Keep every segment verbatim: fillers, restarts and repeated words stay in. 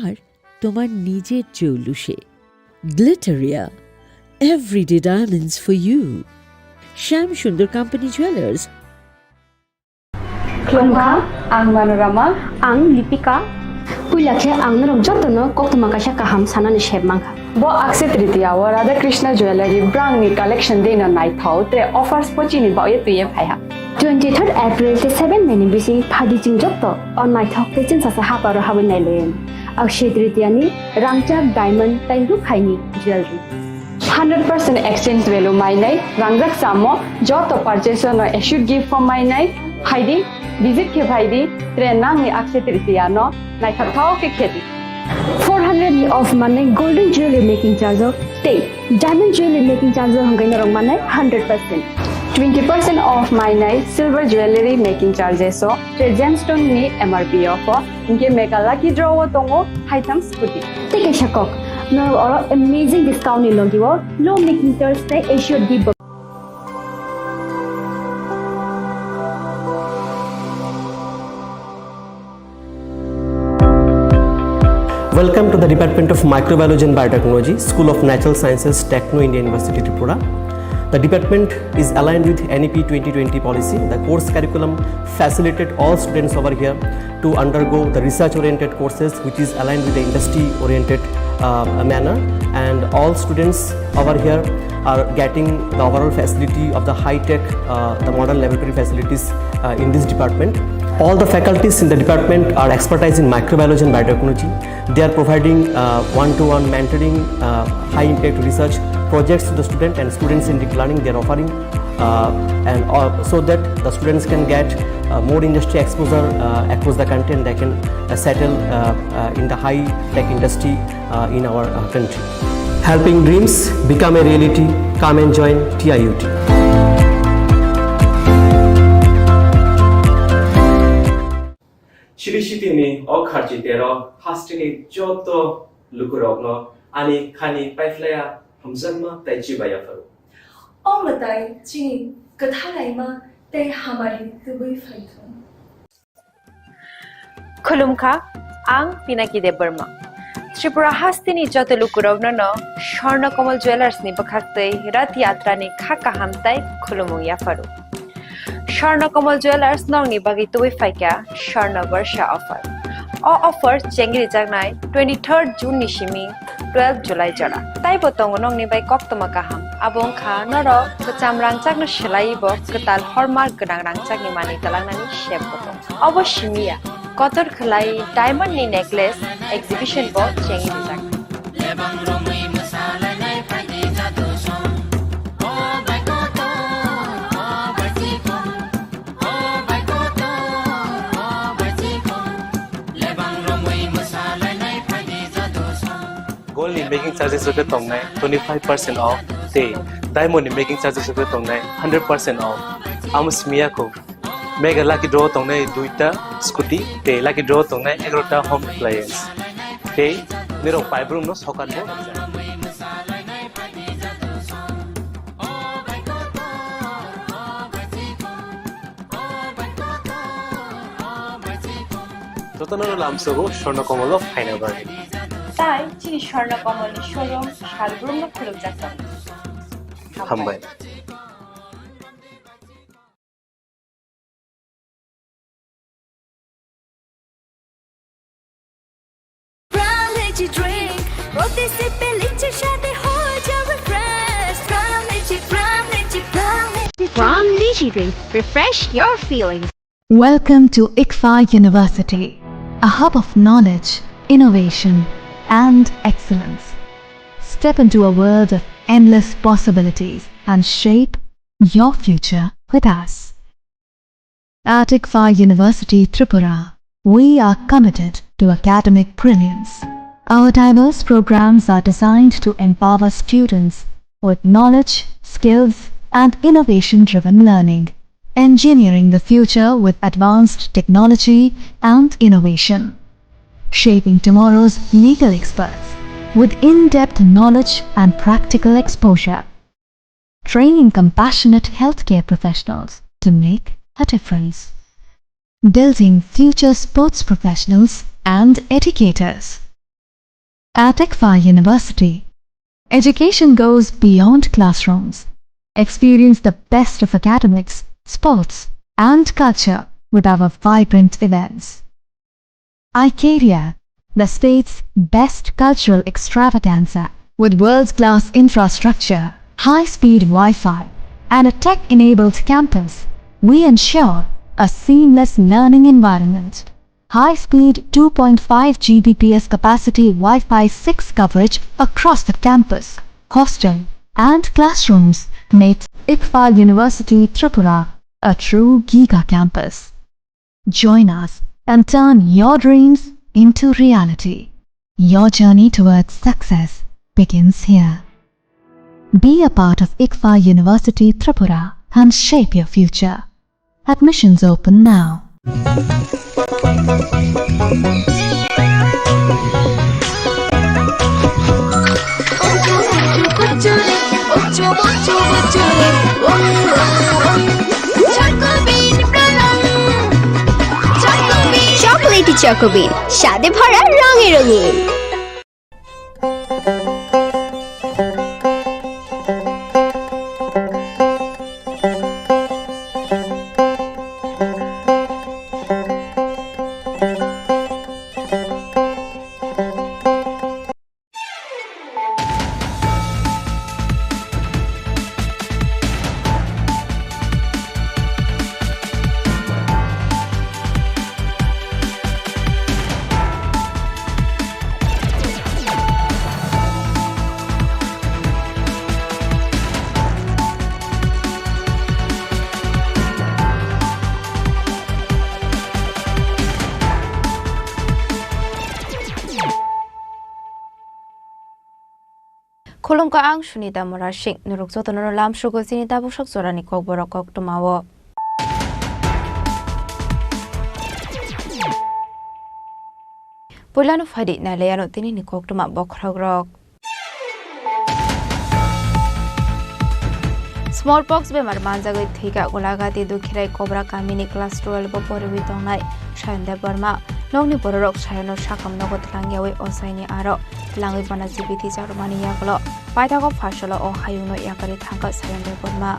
আর তোমার নিজের জৌলুসে। Glitteria, everyday diamonds for you. শ্যাম সুন্দর company jewellers. Khulumkha, ang Manorama. Ang Lipika. Puila khe ang norok jotono koktwma kaisa kaham sanani sep mankha. Bo Akshaya Tritiya o Radha Krishna Jewellery brangni collection dino naithok tre offers bo chini baoye twiye phaiha. Twenty-third April tei seven May ni bising phaidi chwng joto o naithok tei chwngsasa haparo habwi nailaiwi. Akshaya Tritiya ni rangchak diamond tei rukhaini jewellery. Hundred percent exchange value mainai, rangjak samo joto purchase no assured gift form mainai, phaidi, visit khe phaidi, tre nangni Akshaya Tritiya no naithok thao khe khedi. Four hundred ni off manai golden jewelry making charge o tei diamond jewelry making charge o hwnkhai norok manai hundred percent. Twenty percent off mainai silver jewelry making charges o tre gemstone ni M R P o pho. Hinkhe mega lucky draw o tongo haitham scooty. Tei kaisa kok, norok oro amazing discount ni logi o low making charge tei assured gift bo. Welcome to the Department of Microbiology and Biotechnology, School of Natural Sciences, Techno India University, Tripura. The department is aligned with N E P twenty twenty policy. The course curriculum facilitate all students over here to undergo the research-oriented courses, which is aligned with the industry-oriented, uh, manner. And all students over here are getting the overall facility of the high-tech, uh, the modern laboratory facilities, uh, in this department. All the faculties in the department are expertise in microbiology and biotechnology. They are providing, uh, one-to-one mentoring, uh, high-impact research projects to the student, and students-centric learning they are offering, uh, and, uh, so that the students can get, uh, more industry exposure, uh, across the country, and they can, uh, settle, uh, uh, in the high-tech industry, uh, in our, uh, country. Helping dreams become a reality. Come and join T I U T. Chiri sitini o kharchi tero hasteni joto lukurokno ani khani paiphlaya hamjakma tei chibai yapharo. O mwtai chini kwthalaima tei hamari tubui phaithung. Khulumkha, ang Pinaki Debbarma. Tripura hasteni joto lukurokno no Swarna Kamal Jewellers ni bwkhaktwi Rath Yatra ni kha kaham tei khulumung yapharo. Swarna Kamal Jewellers nokni bagwi tubui phaikha Swarna Barsha offer. O offer chengri jaknai twenty-third June ni simi twelve July jora. Taibo tongo nokni bai koktwma kaham. Abo wngkha norok kwcham rangchakno swlaiwi bo kwtal hallmark gwnang rangchakni manwi twlangnani sep bo tongo. Obo simi ya, kotor khwlai diamond ni necklace exhibition bo chengwi rijak. Gold ni making charges rok khe tongnai twenty-five percent off tei diamond ni making charges rok khe tongnai hundred percent off. Amo simi ya kho. Mega lucky draw tongnai duita scooty tei lucky draw tongnai egarota home appliance. Tei nirok paibrumno sokat bo rwjak. Jotono lamsogo Swarna Kamal o phaina bagwi. Tai chini Swarna Kamal ni showroom salbrumno khulukjak tongo. Hambai. From Lychee Drink, প্রতি সিপে লিচুর স্বাদে হয়ে যাবে fresh। From Lychee, From Lychee, From Lychee। From Lychee Drink, refresh your feelings. Welcome to ICFAI University, a hub of knowledge, innovation, and excellence. Step into a world of endless possibilities and shape your future with us. At ICFAI University Tripura, we are committed to academic brilliance. Our diverse programs are designed to empower students with knowledge, skills, and innovation-driven learning, engineering the future with advanced technology and innovation, shaping tomorrow's legal experts with in-depth knowledge and practical exposure. Training compassionate healthcare professionals to make a difference. Building future sports professionals and educators. At ICFAI University, education goes beyond classrooms. Experience the best of academics, sports, and culture with our vibrant events. ICARIA, the state's best cultural extravaganza, with world-class infrastructure, high-speed Wi-Fi, and a tech-enabled campus, we ensure a seamless learning environment. High-speed two point five G B P S capacity Wi-Fi six coverage across the campus, hostel, and classrooms makes ICFAI University Tripura a true giga campus. Join us and turn your dreams into reality. Your journey towards success begins here. Be a part of ICFAI University Tripura and shape your future. Admissions open now. Chocolatey Choco Bean, স্বাদে ভরা রঙে রঙিন। Khulumkha, ang Sunita Murasing. Norok jotono lamsugo chini tabuksak jorani kokborok koktwmao. Puilano phaidi nailaiano tinini koktwma bokhorokrok. Smallpox bemar manjagwi thwikha Golagati Dukhirai Kobra kamini class twelve o poriwi tongnai Sayon Debbarma. Nokni bororok Sayono sakam nogo twlangyawi ochaini aro twlangwi bana chibithwi charwmani yagulo paithago pharsalo o hayungno yakarwi thangkha Sayon Debbarma.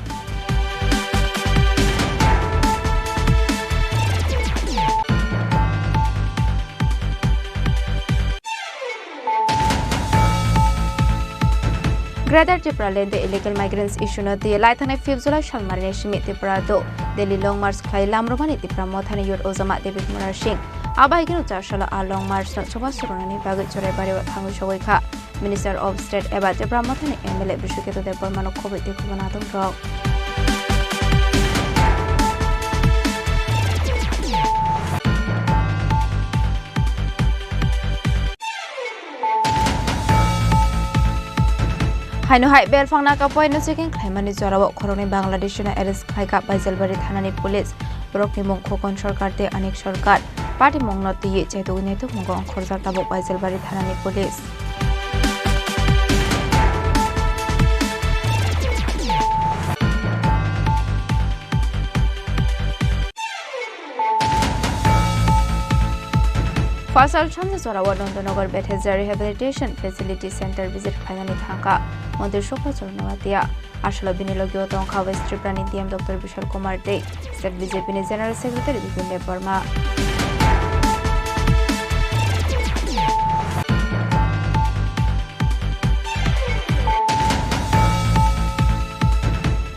Greater Tipraland o illegal migrants issue no twi lai thangnai fifth July salmarini simi Tripura do Delhi Long March khlai lamrwmani Tipra Mothani Youth Ojama David Murasing. Abo hai kheno char salo a Long March no chubachu rwnani bagwi Choraibario thangwi sogwi kha. Minister of State eba Tipra Mothani M L A Biswaketu Debbarmano khobwi tei khobanatung rok. Haino hai belphang naka poino checking khlaimani jorao khoroknwi Bangladeshino arrest khlaikha Baijalbari thanani police. Borokni mung Khokon Sarkar tei Anik Sarkar. Patimungno twiwi chaitugwi naitukmungo ongkhorjak tabuk Baijalbari thanani police. Phasal sanja jorao Nandanagar Bethesda Rehabilitation Facility Center visit khlainani thangkha Montri Subhajyoti Noatia. Aswkno bini logio tongkha West Tripura ni D M Doctor Bishal Kumar tei State B J P ni General Secretary Bipin Debbarma.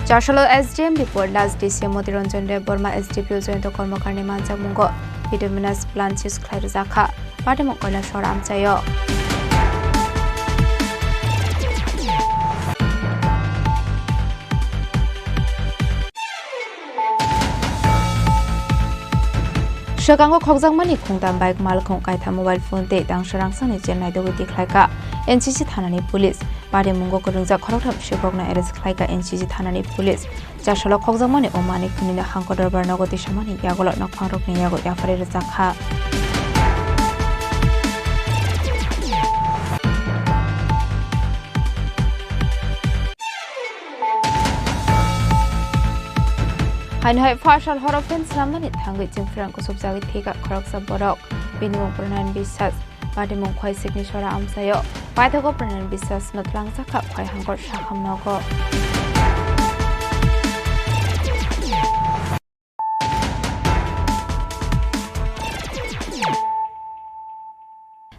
Char salo S D M report last D C Moti Ranjan Debbarma, S D P O Jayanta Karmakar ni manjakmungo bituminous plant seize khlai rwjakha. Patimung Kailasor amchaio. Swkango khokjakmani khungtam bike, malkhung kaitham mobile phone tei tangsa rangsani chennai dogwi tikhlaikha N C C thanani police. Parimungo kwrwngjak khoroktham sikhokno arrest khlaikha N C C thanani police. Char salo khokjakmani o manwi khwnwino Hangko Dorbar nogo tisamani yagulo nokphangrokni yago yapharwi rwjakha. Haino hai phasal horo fan swnamnani thangwi chwngphrang kuchukjagwi thwikha khoroksa borok. Bini mung Pronayan Biswas. Patimung Khwai Sikni Sora amchaio paithago Pranil Biswas no twlangjakha Khwai Hangkor Sakham nogo.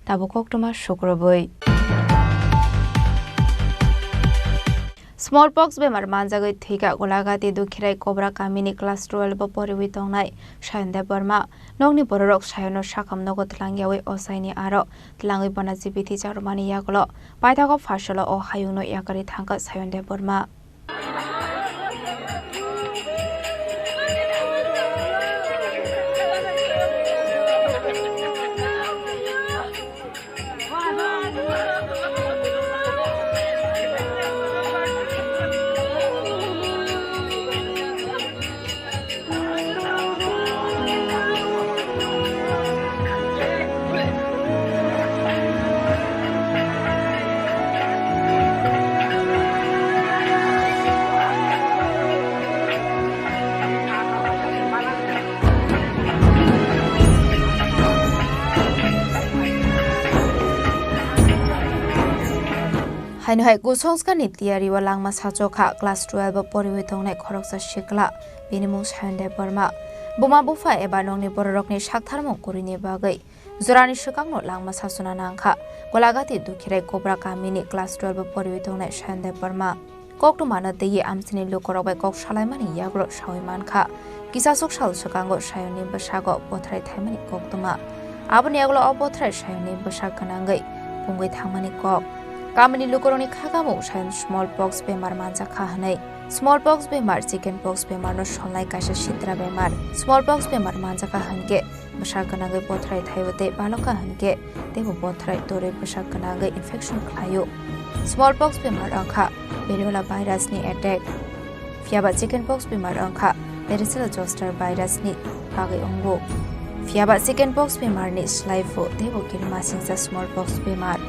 Tabuk koktwma sukrubwi. Smallpox bemar manjagwi thwikha Golagati Dukhirai Kobra kamini class twelve o poriwi tongnai Sayon Debbarma. Nokni bororok Sayono sakham nogo twlangyawi ochaini aro twlangwi bono jibithi charwmani yagulo paithago pharsalo o hayungno yakarwi thangkha Sayon Debbarma. Haino hai kusongskarni tiyari o langma sachokha class twelve o poriwi tongnai khoroksa sikla, bini mung Sayon Debbarma. Buma bupha eba nokni bororokni saktharmung kwrwini bagwi jorani swkangno langma sachona nangkha Golagati Dukhirai Kobra kamini class twelve o poriwi tongnai Sayon Debbarma. Koktwmano twiwi amchaini lukurok bai kok salaimani yagulo sawi mankha. Kisaswk sal swkango Sayonni bwsago bothrai thaimani koktwma. Aboni yagulo o bothrai Sayonni bwsak gwnangwi pungwi thangmani kok. Kamini lukurokni khakamung Sayon smallpox bemar manjakha hwnwi. Smallpox bemar chicken pox bemarno solnai kaisa sitra bemar. Smallpox bemar manjakha hwnkhe bwsak gwnangwi bothrai thaiwi tei balokha hwnkhe teibo bothrai torwi bwsak gwnangwi infection khlaio. Smallpox bemar wngkha Variola virus ni attack. Phiyaba chickenpox bemar wngkha Varicella zoster virus ni bagwi wngo. Phiyaba chickenpox bemar ni slai phu teibo kirimasingcha smallpox bemar.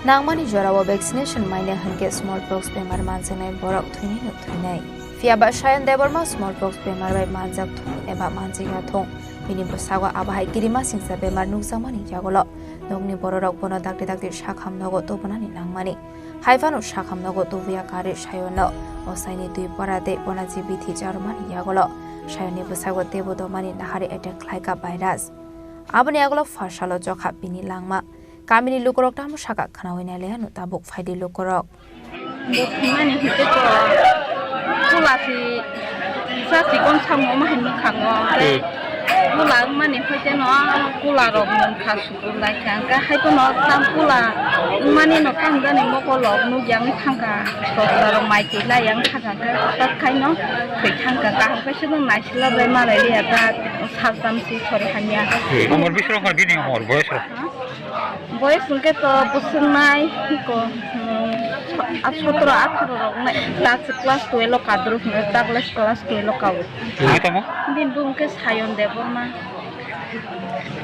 Nangmani jorao vaccination maina hwnkhe smallpox bemar manjaknai borok thwinai no thwinai. Phiyaba Sayon Debbarma smallpox bemar bai manjak thung eba manjakya thung, bini bwsago abo hai kirimasingcha bemar nukjakmani yagulo nokni bororok bono dakti dakti sakham nogo tubunani nangmani. Haiphano sakham nogo tubuya karwi Sayonno ochaini twi pora tei bono jibithi charwmani yagulo Sayonni bwsago teibo tongmani nahari attack khlaikha virus. Aboni yagulo pharsalo chokha bini langma. Kamini lukurok tamo sakha khwnawi nailaiano tabuk phaidi lukurok. Bo thwimani hwnkhe to pula si sa chikon samo ma hai mwkhango. Tei pula wngmani hwnkhe no pula rok mungkha sukur laikha. Hwnkhe hai phano tam pula wngmani no tamjani mokol rok nukya wng thangkha. Sosra rok mai twi laiya wng thangkha hwnkhe hwtak khaino thwi thangkha. Kaham khe se no naisila bai malai liya ta saltam si sori hamya. Umor bishi rok bini umor boyes rok? Boyes hwnkhe to bwswk nai, iko, hmm, sotro atharo rok nai, tak se class twelve o kadrwk hwnkhe, tak le class twelve o kao. Nai tamo? Bini bumung khe Sayon Debbarma.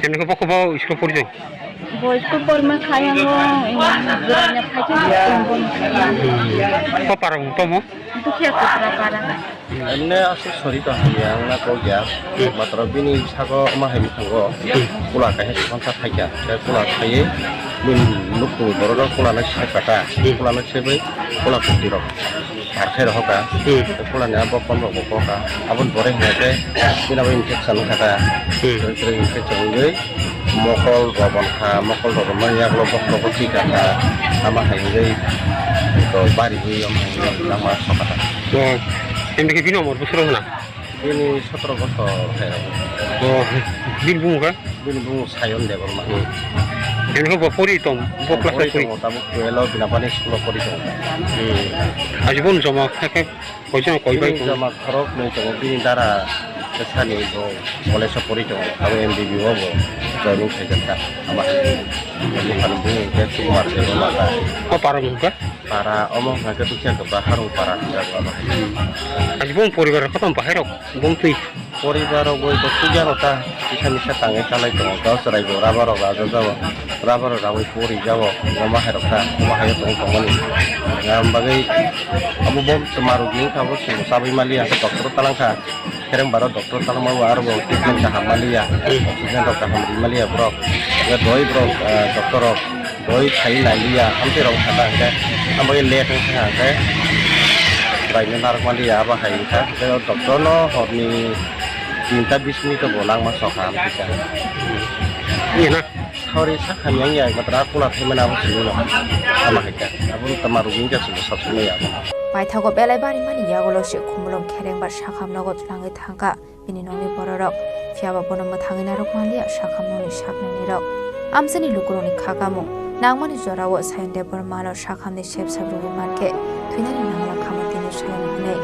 Tini khe bokhe bo school pori tong? Bo school porima khayango, Joranya phaikhe. Ko para mung tamo? Dukhiya Kotra para. Emne aswk sori tong hamya wngna kok ya. Hmm. Matwrwng bini sago ma hai mwkhango. Hmm. Kula kaisa chikon sa thaikha. Tei kula khaiwi bini nukhungni borok rok kula nai se kata. Hmm. Kula nai se bai kula kwtwi rok. Ar khe rohoka. Hmm. Tei kula ni abo kon rok bo kokha. Aboni pore hwnkhe bini abo infection wngkha ta. Hmm. Tei infection wngwi mokol robon kha, mokol robon mani yagulo bokhorogo thwi kha kha, ama hai wngwi to bari wi omo hai wngwi langma sokha ta. O, tini khe bini umor bwswk rok hwnna? Bini sotro bosor hai rok. O, bini bumung kha? Bini bumung Sayon Debbarma. Hmm. Tini khe bo pori tong, bo class pori tongo, tabuk twelve o bini apani school o pori tongo. Hmm. Aji bo joma khe khe Koichano koi bai bini tong? Joma khorok nwi tongo, bini dara bwsani bo college o pori tongo, abo M B B o bo joining khaijak kha, ama hai. Buphani bumung khe Sukumar Debbarma ta. O para mung kha? Para omo hwnkha khe Dukhiya Kotra Harung para hwnjago abo hai. Ani bung poribar kotom bahai rok bung twi? Poribar rok bai bo sugya no ta, kisa misa tangwi chalai tongo, gao chwrai bo rubber rok rajajago. Rubber rok rawi pori jago, omo hai rok ta, omo hai rok tong tongmani. Yang bagwi abo bo twma rok ni wngkha, bo chwng chabwi maliya, doctor o talang kha. Kereng baro doctor talangma bo aro bo treatment kaham maliya, oxygen rok kaham ri maliya borok. Doi borok, ah, doctor rok doi khai nai liya, amtwi rok thangkha hwnkhe, amo late wngkha hwnkhe, baino narwkma liya, abo hai wngkha. Tei o doctor no horni tinta bis minute bo langma sokha, amtwi kha. Iya na? Sorry, sakha miyang ya, batra kula thaimani abo simi no. Ama hai kha, abo tama rugwi kha simi sab simi ya. Paithago belai barimani yagulo se khumulwng kherengbar sakham nogo twlangwi thangkha. Bini nokni bororok, phiya ba bono mwthangwi narwk manliya sakham nokni saknainirok. Amchaini lukurokni kha kamung nangmani jorao Sayan Debbarmano sakhamni sep sap rwgwi mankhe thwinani nangla kha tini sayan hwnwi.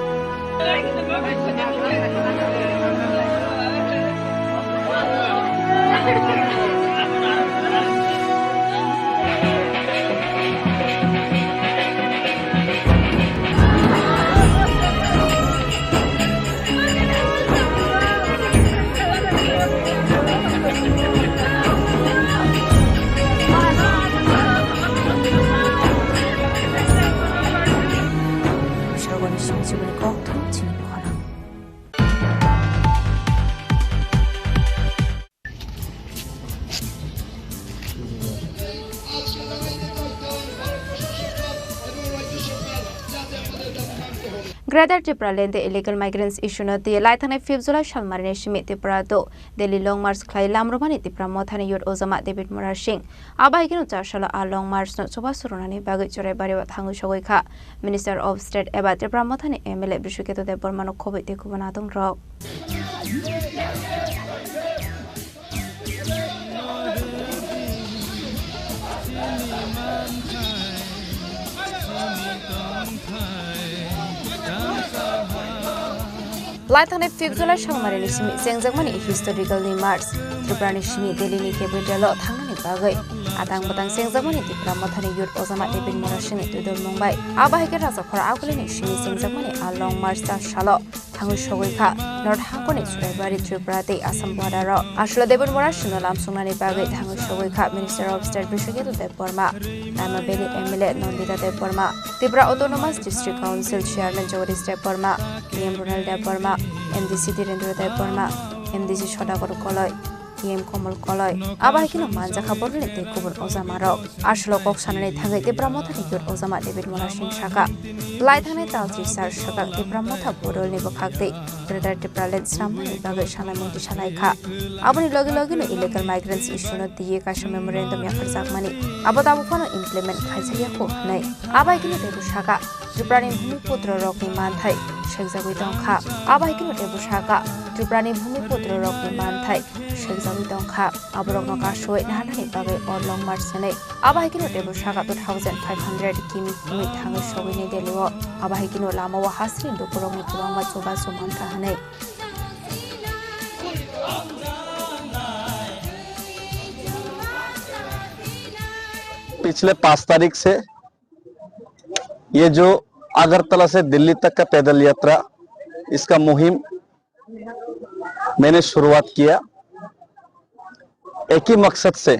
Sagoni song chiboni kok thum chini khorang. Greater Tipraland tei illegal migrants issue no twi laithangnai fifth July salmarini simi Tripura to Delhi Long March khlai lamrwmani Tipra Mothani Youth Ojama David Murasing. Abo hai kheno char salo a Long March no chubachu rwnani bagwi Churaibari o thangwi sogwi kha. Minister of State eba Tipra Mothani M L A Biswaketu Debbarma no khobwi tei kubun adong rok. Laithangnai fifth July salmarini simi chengjakmani historical ni march Tripura ni simi Delhi ni capital o thangnani bagwi atang bwtang chengjakmani Tipra Mothani Youth Ojama David Murasing ni twidulmung bai. Abo hai khe Rajakhor Aguli ni simi chengjakmani a Long March ta salo thangwi sogwi kha North Hangkoni Churaibari, Tripura tei Assam border o. Aswk David Murasing no lamsongnani bagwi thangwi sogwi kha Minister of State Biswaketu Debbarma, Rama Valley M L A Nandita Debbarma, Tripura Autonomous District Council Chairman Jagadish Debbarma, D M Ronald Debbarma, M D C Dhirendra Debbarma, M D C Sodagar Koloi, T M Komol Koloi, abo hai kheno manjakha bodolni tei kubun ojamarok. Aswk kok sanani thangwi Tipra Mothani Youth Ojama David Murasing saka, lai thangnai tal trisar swkang Tipra Motha bodolni bwkhak tei Greater Tipraland swnamnani bagwi sanai mungti salai kha. Aboni logi logino illegal migrants issue no twiwi kaisa memorandum yapharjakmani, abo tabuk phano implement khaijak ya kho hwnwi. Abo hai kheno teibo saka, Tripurani bhumiputro rokni manthai sekjagwi tongkha. Abo hai kheno teibo saka, Tripurani bhumiputro rokni manthai sekjagwi tongkha. Aborokno kasui naharnani bagwi o Long March hwnwi. Abo hai kheno teibo saka two thousand five hundred kimi himwi thangwi sogwi New Delhi o. Abo hai kheno lama o hasini lukurokni kwbangma chubachu mankha hwnwi. पिछले पाँच तारीख से ये जो अगरतला से दिल्ली तक का पैदल यात्रा, इसका मुहिम मैंने शुरुआत किया। एक ही मकसद से,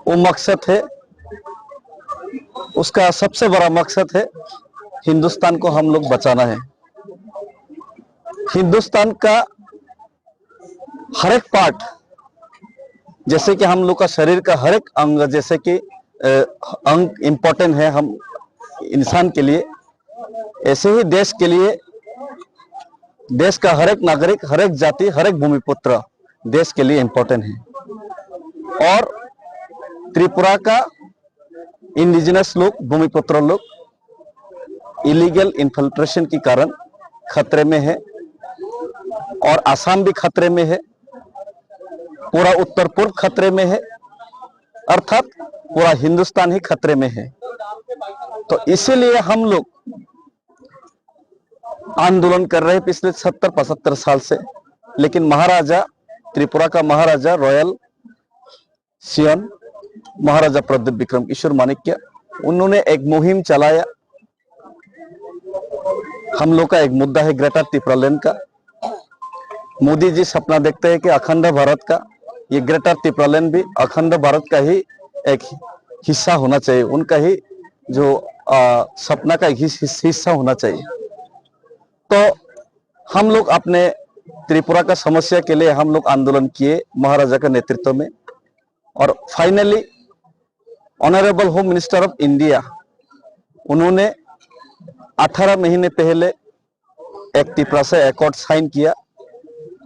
वो मकसद है, उसका सबसे बड़ा मकसद है हिंदुस्तान को हम लोग बचाना है। हिंदुस्तान का हर एक पार्ट, जैसे कि हम लोग का शरीर का हर एक अंग, जैसे कि, अ, अंग इम्पोर्टेंट है हम इंसान के लिए, ऐसे ही देश के लिए, देश का हर एक नागरिक, हर एक जाति, हर एक भूमिपुत्र देश के लिए इम्पोर्टेंट है। और त्रिपुरा का इंडिजिनस लोग, भूमिपुत्र लोग इलीगल इन्फिल्ट्रेशन के कारण खतरे में है और आसाम भी खतरे में है, पूरा उत्तर पूर्व खतरे में है, अर्थात पूरा हिंदुस्तान ही खतरे में है। तो इसीलिए हम लोग आंदोलन कर रहे हैं पिछले सत्तर पचहत्तर साल से, लेकिन महाराजा, त्रिपुरा का महाराजा रॉयल सियोन, महाराजा प्रद्युत विक्रम किशोर माणिक्य, उन्होंने एक मुहिम चलाया। हम लोग का एक मुद्दा है ग्रेटर टिपरालैंड का। मोदी जी सपना देखते हैं कि अखंड भारत का, ये ग्रेटर टिपरालैंड भी अखंड भारत का ही एक हिस्सा होना चाहिए, उनका ही जो, आ, सपना का एक हिस-, हिस-, हिस्सा होना चाहिए। तो हम लोग अपने त्रिपुरा का समस्या के लिए हम लोग आंदोलन किए महाराजा का नेतृत्व में। और finally honourable home minister of India, उन्होंने अठारह महीने पहले एक तिपरासा अकॉर्ड साइन किया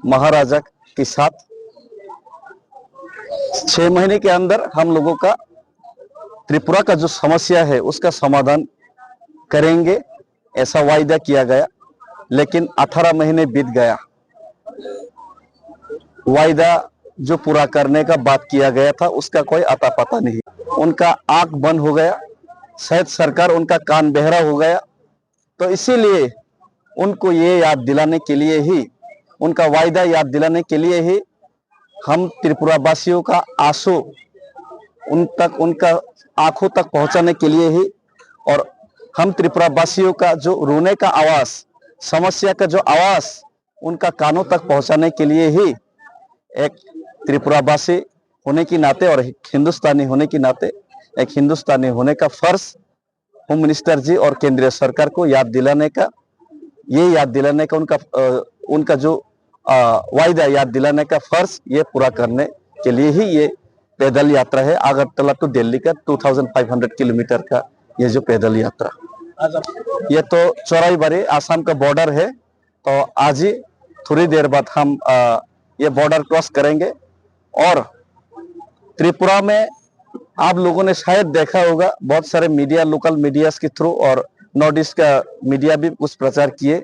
महाराजा के साथ। छह महीने के अंदर हम लोगों का त्रिपुरा का जो समस्या है उसका समाधान करेंगे, ऐसा वायदा किया गया। लेकिन अठारह महीने बीत गया, वायदा जो पूरा करने का बात किया गया था उसका कोई अता पता नहीं। उनका आंख बंद हो गया, शायद सरकार उनका कान बहरा हो गया। तो इसीलिए उनको ये याद दिलाने के लिए ही, उनका वायदा याद दिलाने के लिए ही हम त्रिपुरा वासियों का आंसू उन तक, उनका आंखों तक पहुंचाने के लिए ही, और हम त्रिपुरा वासियों का जो रोने का आवाज, समस्या का जो आवाज, उनका कानों तक पहुंचाने के लिए ही एक त्रिपुरा वासी होने की नाते और एक हिंदुस्तानी होने की नाते, एक हिंदुस्तानी होने का फर्ज होम मिनिस्टर जी और केंद्रीय सरकार को याद दिलाने का, ये याद दिलाने का उनका, अ, उनका जो, अ, वायदा याद दिलाने का फर्ज, ये पूरा करने के लिए ही ये पैदल यात्रा है, अगरतला टू दिल्ली का two thousand five hundred kilometre का ये जो पैदल यात्रा। ये तो चौराईबाड़ी, आसाम का बॉर्डर है। तो आज ही थोड़ी देर बाद हम, अ, ये बॉर्डर क्रॉस करेंगे और त्रिपुरा में आप लोगों ने शायद देखा होगा, बहुत सारे मीडिया, लोकल मीडियाज के थ्रू और नॉर्थ ईस्ट का मीडिया भी कुछ प्रचार किए।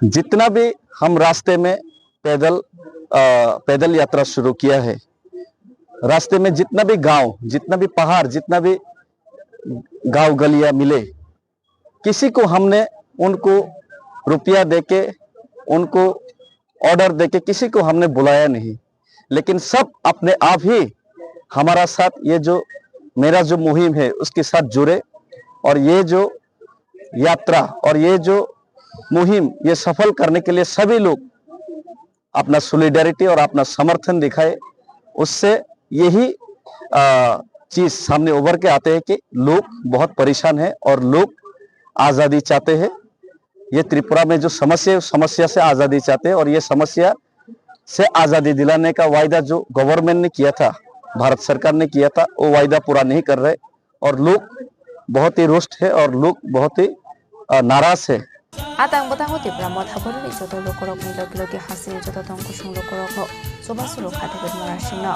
जितना भी हम रास्ते में पैदल, अ, पैदल यात्रा शुरू किया है, रास्ते में जितना भी गांव, जितना भी पहाड़, जितना भी गांव गलियां मिले, किसी को हमने उनको रुपया देके, उनको ऑर्डर देके किसी को हमने बुलाया नहीं, लेकिन सब अपने आप ही हमारा साथ, ये जो मेरा जो मुहिम है उसके साथ जुड़े, और ये जो यात्रा और ये जो मुहिम, ये सफल करने के लिए सभी लोग अपना सॉलिडारिटी और अपना समर्थन दिखाए, उससे यही, अ, चीज सामने उभर के आते हैं कि लोग बहुत परेशान हैं और लोग आज़ादी चाहते हैं। ये त्रिपुरा में जो समस्या है, उस समस्या से आज़ादी चाहते हैं और ये समस्या से आज़ादी दिलाने का वायदा जो गवर्नमेंट ने किया था, भारत सरकार ने किया था, वो वायदा पूरा नहीं कर रहे। और लोग बहुत ही रुष्ट है और लोग बहुत ही, अ, नाराज है। Atang bwtango Tipra motha boroni joto lukurokni logi logi hasini joto tong kusung lukurokno chubachu rwkha David Murasingno.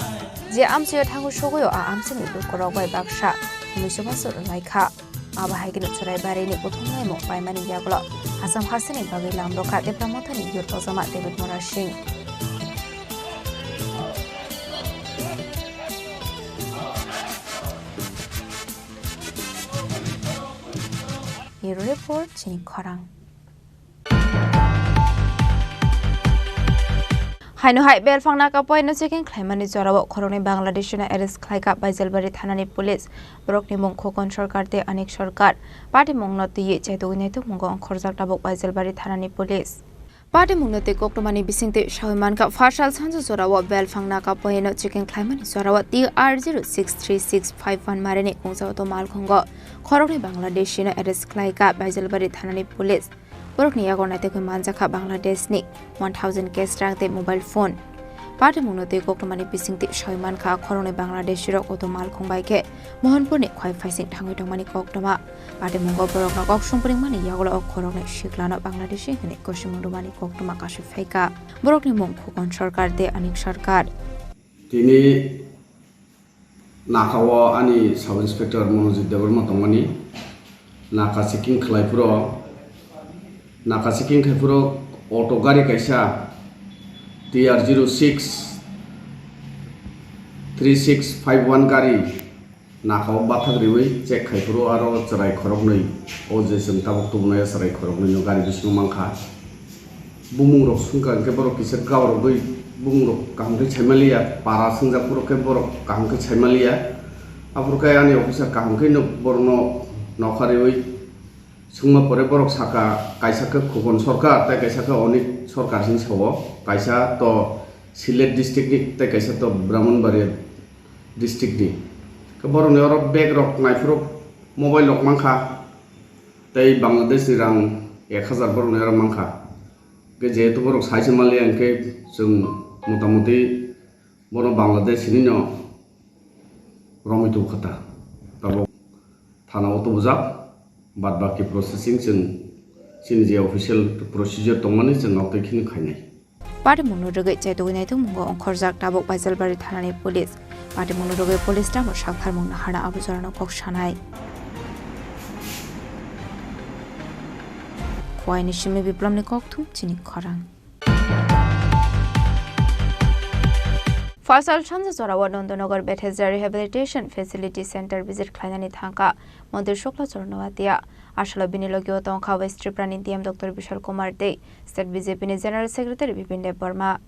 Je amchaio thango sogwi o a amchaini lukurok bai baksa hwnwi chubachu rwlaikha. Abo hai kheno Churaibarini kuthum naimung paimani yagulo Assam hasini bagwi lam rwkha Tipra mothani youth ojama David Murasing. Bureau Report, chini khorang. Haino hai belfang naka poino checking khlaimani jorao khoroknwi Bangladeshi no arrest khlaikha Baijalbari thanani police. Borokni mung Khokon Sarkar tei Anik Sarkar. Patimungno twiwi chaitugwi naitukmungo ongkhorjak tabuk Baijalbari thanani police. Patimungno tei koktwmani bisingtwi sawi mankha, pharsal sanjak jorao belfang naka poino checking khlaimani jorao T R zero six three six five one marini kungsa auto malkhungo khoroknwi Bangladeshi no arrest khlaikha Baijalbari thanani police. Borokni yago naitukwi manjakha Bangladeshni one thousand cash rang tei mobile phone. Patimungno twi koktwmani bisingtwi sawi mankha, khoroknwi Bangladeshirok auto malkhung bai khe Mohanpurni khwai phaising thangwi tongmani koktwma. Patimungo borokno kok songpringmani yagulo o khoroknwi siklano Bangladeshi hwnwi kosimung rwmani koktwma kasui phaikha. Borokni mung Khokon Sarkar tei Anik Sarkar. Tini naka o ani Sub Inspector Monojit Debbarma tongmani. Naka checking khlai phuro, naka checking khai phuro auto gari kaisa T R zero six three six five one gari naka o bathak riwi check khai phuro aro chwrai khoroknwi, o je chwng tabuk tubunai o chwrai khoroknwi no gari bisingo mankha. Bumung rok sungkha hwnkhe borok kisa gaurogwi bumung rok kaham khe saimaliya, para swngjak phuru khe borok kaham khe saimaliya. Aphuru khe ani officer kaham khe no borokno nokha riwi swngma pore borok saka, kaisa khe Khokon Sarkar tei kaisa khe Anik Sarkar hinwi sao, kaisa to Sylhet district ni tei kaisa to Brahmanbaria district ni. Khe borokni oro bag rok naiphuru mobile rok mankha tei Bangladesh ni rang ek hazar borokni oro mankha. Khe jehetu borok sai se manliya, hwnkhe chwng motamuti Bono Bangladesh hinwi no romwi tong kha ta. Tabok thana o tubujak, bad baki processing chwng chini je official procedure tongmani chwng nok tei kheno khainai. Patimungno rwgwi chaitugwi naitugmungo ongkhorjak tabuk Baijalbari thanani police. Patimungno rwgwi police tamo saktharmung naharna abo jorano kok sanai. Khowai ni simi Biplomni kokthum chini khorang. Phasal sanja jorao Nandanagar Bethesda Rehabilitation Facility Center visit khlainani thangkha Montri Shukla Charan Noatia. Aswkla bini logio tongkha West Tripura ni D M Doctor Bishal Kumar tei State B J P ni General Secretary Bipin Deb Barma.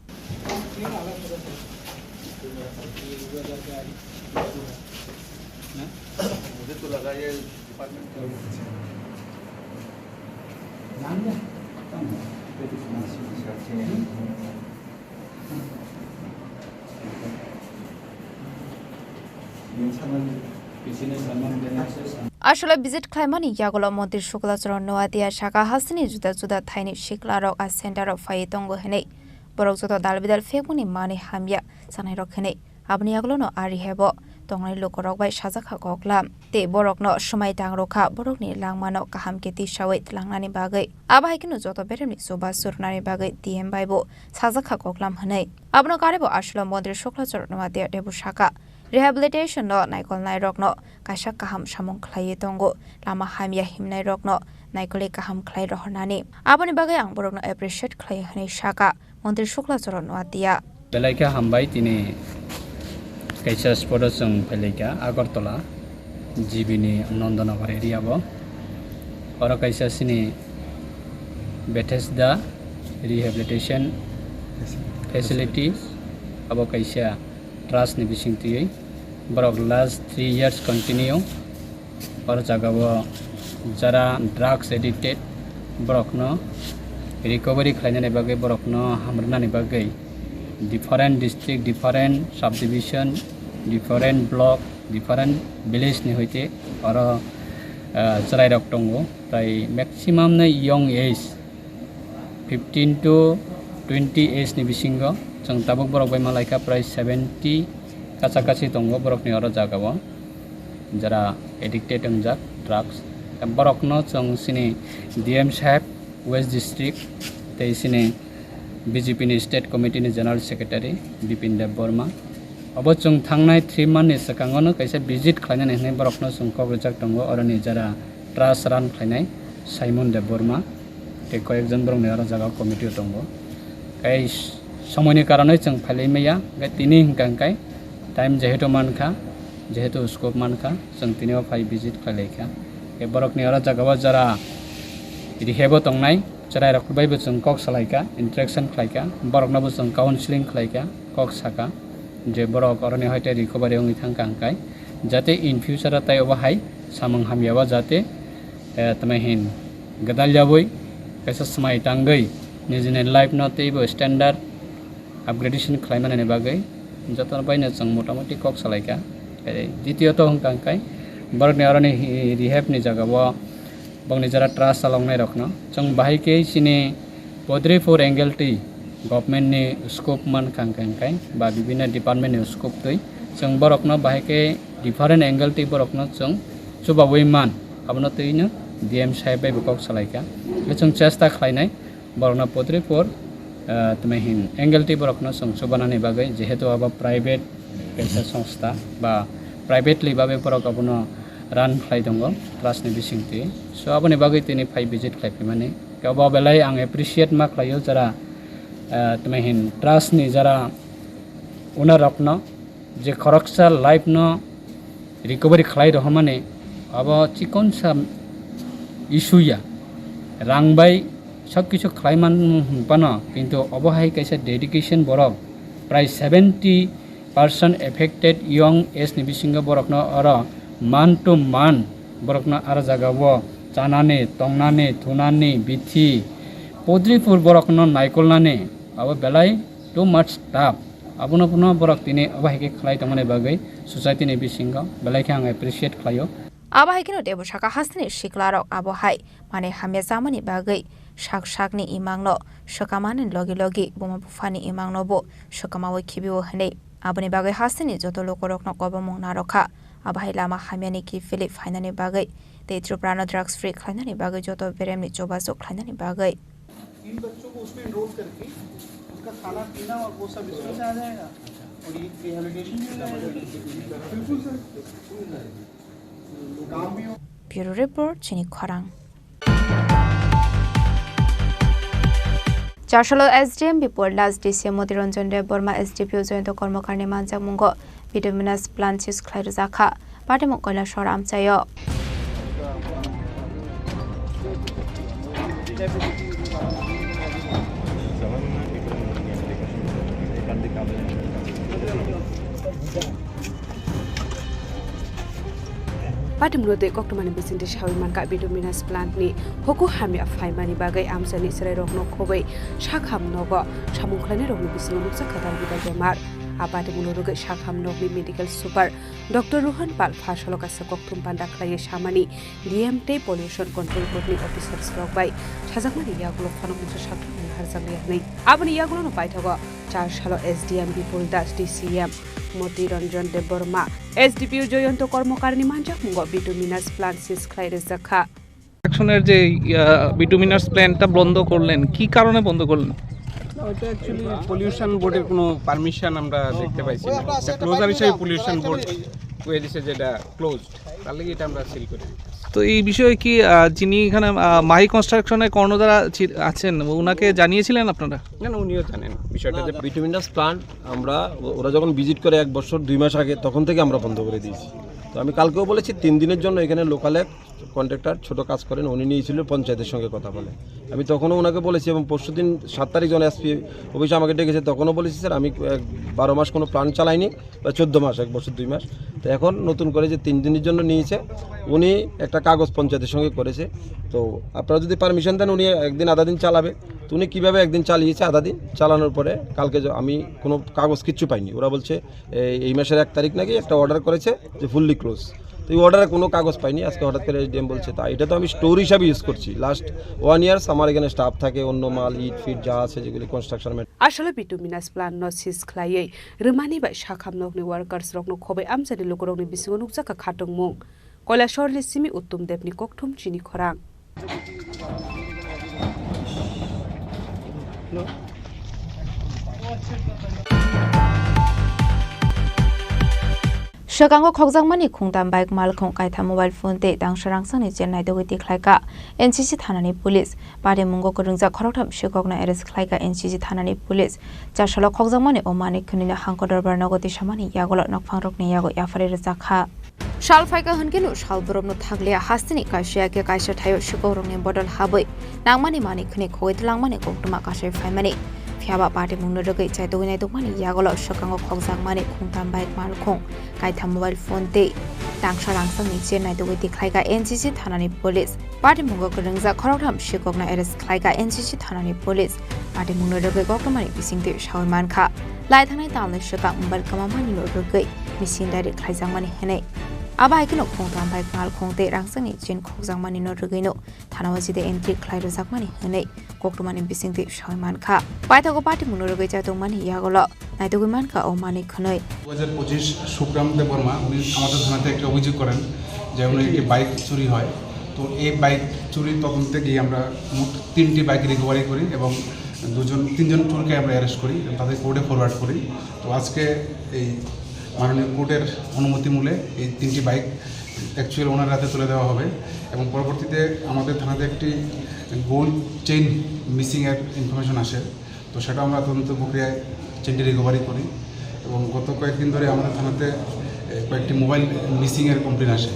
Aswkla visit khlaimani yagulo Montri Shukla Charan Noatia saka hasteni juda juda thaini siklarok a center o phaiwi tongo hinwi borok joto dal bidal phekmani manwi hamya chanairok hinwi. Aboni yagulono a rehab o tongnai lukurok bai sajakha koklam tei borokno swmai tang rwkha borokni langmano kaham khe tisawi tlangnani bagwi. Abo hai kheno joto beremni chubachu rwnani bagwi D M bai bo sajakha koklam hinwi. Abono karwi bo aswkla Montri Shukla Charan Noatia teibo saka, rehabilitation no naikolnairokno kaisa kaham samung khlaiwi tongo, lama hamya himnairokno naikolwi kaham khlai rohornani. Aboni bagwi ang borokno appreciate khlaio hinwi saka. Montri Shukla Charan Noatia. Belai khe hambai, tini kaisa spot o chwng phailaikha Agartala G B ni Nandanagar area o. Oro kaisa chini Bethesda Rehabilitation Facility, abo kaisa trust ni bising twiwi borok last three years continue. Oro jaga o jara drugs addicted borokno recovery khlainani bagwi, borokno hamrwnani bagwi different district, different subdivision, different block, different village ni hoite oro, ah, chwrairok tongo. Tai maximum no young age, fifteen to twenty age ni bisingo chwng tabuk borok bai malaikha prai seventy kacha kachi tongo borokni oro jaga o, jara addicted wngjak drugs. Borokno chwng chini D M saheb West District tei chini B J P ni State Committee ni General Secretary Bipin Deb Barma. Obo chwng thangnai three month ni swkango no kaisa visit khlainani hinwi borokno chwng kok rijak tongo, oroni jara trust run khlainai Simon Deb Barma tei koyekjon borokni oro jaga committee o tongo. Tei somoini karonwi chwng phailai maya, tei tini hwnkha hwnkhe time jehetu mankha, jehetu scope mankha, chwng tini o phai visit khlailaikha. Tei borokni oro jaga o jara rehab o tongnai chwrairok bai bo chwng kok salaikha, interaction khlaikha, borokno bo chwng counseling khlaikha, kok sakha. Je borok oroni hoite recovery wngwi thangkha hwnkhe, jate in future o tai obo hai samung hamya o jate, eh, tamo hin gwdal yaui kaisa swmai tangwi nijini life no teibo standard upgradation khlai manani bagwi jotono baino chwng motamoti kok salaikha. Tei ditiyot hwnkha hwnkhe borokni oroni hi-, rehab ni jaga o bongni jara trust chaloknai rokno chwng bahai khe chini Podripur angle twi government ni scope mankha hwnkhe hwnkhe ba bibinno department ni scope twi chwng borokno bahai khe different angle twi borokno chwng chubaui man, abono twino D M saheb bai bo kok salaikha. Tei chwng chesta khlainai borokno Podripur, ah, tamo hin angle twi borokno chwng chubanani bagwi, jehetu abo private kaisa songstha ba privately babe borok abono run khlai tongo trust ni bisingtwi. So aboni bagwi tini phai visit khlai phaimani. Obo belai ang appreciate ma khlaio jara, ah, tamo hin trust ni jara owner rokno, je khoroksa life no recovery khlai rohormani, abo chikonsa issue ya, rang bai sob kisu khlai man phano, kintu obo hai kaisa dedication borok prai seventy percent affected young age ni bisingo borokno oro man to man borokno aro jaga o chanani, tongnani, thunani, bithi, podripur borokno naikolnani, abo belai too much tough. Abono phano borok tini obo hai khe khlai tongmani bagwi society ni bisingo belai khe ang appreciate khlaio. Abo hai kheno teibo saka hasteni siklarok abo hai manwi hamya chamani bagwi sak sakni imangno swkamani logi logi buma buphani imangno bo swkamaui khibio hwnwi. Aboni bagwi hasteni joto lukurokno kobomung narwkha. Abo hai lama hamyani kiphilwi phainani bagwi tei Tripura no drugs free khlainani bagwi joto beremni chubachu khlainani bagwi. इन बच्चों को उसमें एनरोल करके उनका खाना पीना और वो सब इसमें से आ जाएगा और ये रिहेबिलिटेशन भी हो जाएगा। बिल्कुल sir. Bureau Report, Chini Khorang. Chasalo S D M Bipul Das, D C M Moti Ranjan Debbarma, S D P O Jayanta Karmakarni manjakmungo bituminous plant seize khlai rwjakha. Patimung Kailasor amchaio. Patimungno tei koktwmani bisingtwi sawi mankha, bituminous plant ni huku hamya phaimani bagwi amchaini chwrairokno khobwi sakham nogo samung khlainairokni bisingo nukjakha dalbidal bemar. A patimungno rwgwi sakham nokni medical super Doctor Rohan Pal pha salo kaisa kokthum panda khlaiwi samani, D M tei Pollution Control Board ni officers rok bai sajakmani yagulo phano mungsa saktharmani harjakliya hwnwi. Aboni yagulono paithago char salo S D M Bipul Das, D C M Moti Ranjan Debbarma, S D P O Jayanta Karmakarni manjakmungo bituminous plant seize khlai rwjakha. অ্যাকশনের যে, আহ, বিটুমিনাস প্ল্যান্টটা বন্ধ করলেন, কি কারণে বন্ধ করলেন? না, ওটা অ্যাকচুয়ালি পলিউশন বোর্ডের কোনো পারমিশন আমরা দেখতে পাইছি না। এটা ক্লোজার হিসেবে পলিউশন বোর্ড কয়ে দিছে যে এটা ক্লোজড, তার লাগি এটা আমরা সিল করে দিচ্ছি। তো এই বিষয়ে কি, আহ, যিনি এখানে, আহ, মাহি কনস্ট্রাকশনের কর্ণধার আছি-, আছেন, ওনাকে জানিয়েছিলেন আপনারা? না, না, উনিও জানেন বিষয়টা যে বিটুমিনাস প্ল্যান্ট আমরা, ও-, ওরা যখন ভিজিট করে এক বছর দুই মাস আগে, তখন থেকে আমরা বন্ধ করে দিয়েছি। তো আমি কালকেও বলেছি, তিন দিনের জন্য এখানে লোকালের কন্ট্রাক্টর ছোট কাজ করেন, উনি নিয়েছিল পঞ্চায়েতের সঙ্গে কথা বলে। আমি তখনও ওনাকে বলেছি এবং পরশুদিন সাত তারিখ যখন এসপি অফিসে আমাকে ডেকেছে, তখনও বলেছি, "স্যার, আমি এক বারো মাস কোনো প্ল্যান্ট চালাইনি, বা চোদ্দ মাস, এক বছর দুই মাস।" তো এখন নতুন করে যে তিন দিনের জন্য নিয়েছে, উনি একটা কাগজ পঞ্চায়েতের সঙ্গে করেছে। তো আপনারা যদি পারমিশন দেন, উনি একদিন আধা দিন চালাবে। তো উনি কীভাবে একদিন চালিয়েছে আধা দিন, চালানোর পরে কালকে য-, আমি কোনো কাগজ কিচ্ছু পাইনি। ওরা বলছে, এই, এই মাসের এক তারিখ নাকি একটা অর্ডার করেছে যে ফুললি ক্লোজ। তো এই অর্ডারে কোনো কাগজ পাইনি, আজকে হঠাৎ করে এসডিএম বলছে। তা এটা তো আমি স্টোর হিসাবে ইউজ করছি। লাস্ট ওয়ান ইয়ার্স আমার এখানে স্টাফ থাকে, অন্য মাল, ইট ফিট যা আছে, যেগুলি কনস্ট্রাকশন ম্যাট- Asalo bituminous plant no seize khlaiwi rwmani bai sakham nokni workers rokno khobwi amchaini lukurokni bisingo nukjakha khatungmung. Kailasorni simi Uttom Debni kokthum Chini Khorang. Swkango khokjakmani khungtam bike, malkhung kaitham, mobile phone tei tangsa rangchakni chain naitugwi tikhlaikha N C C thanani police. Patimungo kwrwngjak khoroktham sikhokno arrest khlaikha N C C thanani police. Chasalo khokjakmani o manwi khwnwino Hangko Dorbar nogo tisamani yagulo nokphangrokni yago yapharwi rwjakha. Sal phaikha hwnkhe no sal borokno thakliya, hasteni kaisa ya khe kaisa thaio sikokrokni bodol habwi nangmani manwi khwnwi khogwi twlangmani koktwma kasai phaimani. Phiyaba patimungno rwgwi chaitugwi naitukmani yagulo swkango khokjakmani khungtam bike, malkhung kaitham, mobile phone tei tangsa rangchakni chain naitugwi tikhlaikha N C C thanani police. Patimungo kwrwngjak khoroktham sikhokno arrest khlaikha N C C thanani police. Patimungno rwgwi koktwmani bisingtwi sawi mankha. Lai thangnai tamni swkang mobile kwmamanino rwgwi missing diary khlaijakmani hwnwi. Abo hai kheno khungtam bike, malkhung tei rangchakni chain khokjakmanino rwgwino thanao jide entry khlai rwjakmani hwnwi koktwmani bisingtwi sawi mankha. Paithago patimungno rwgwi chaitokmani yagulo naitugwi mankha o manwi khwnwi. দু হাজার পঁচিশ সুখরাম দেববর্মা, উনি আমাদের থানাতে একটা অভিযোগ করেন যে উনি একটি বাইক চুরি হয়। তো এই বাইক চুরির তদন্তে গিয়ে আমরা মোট তিনটি বাইক রিকভারি করি এবং দুজন, তিনজন চোরকে আমরা অ্যারেস্ট করি এবং তাদের কোর্টে ফরওয়ার্ড করি। তো আজকে এই মাননীয় কোর্টের অনুমতি মূলে এই তিনটি বাইক অ্যাকচুয়াল ওনার হাতে তুলে দেওয়া হবে এবং পরবর্তীতে আমাদের থানাতে একটি গোল্ড চেইন মিসিংয়ের ইনফরমেশন আসে। তো সেটা আমরা তদন্ত প্রক্রিয়ায় চেইনটি রিকভারি করি এবং গত কয়েকদিন ধরে আমাদের থানাতে, এ, কয়েকটি মোবাইল মিসিংয়ের কমপ্লেন আসে।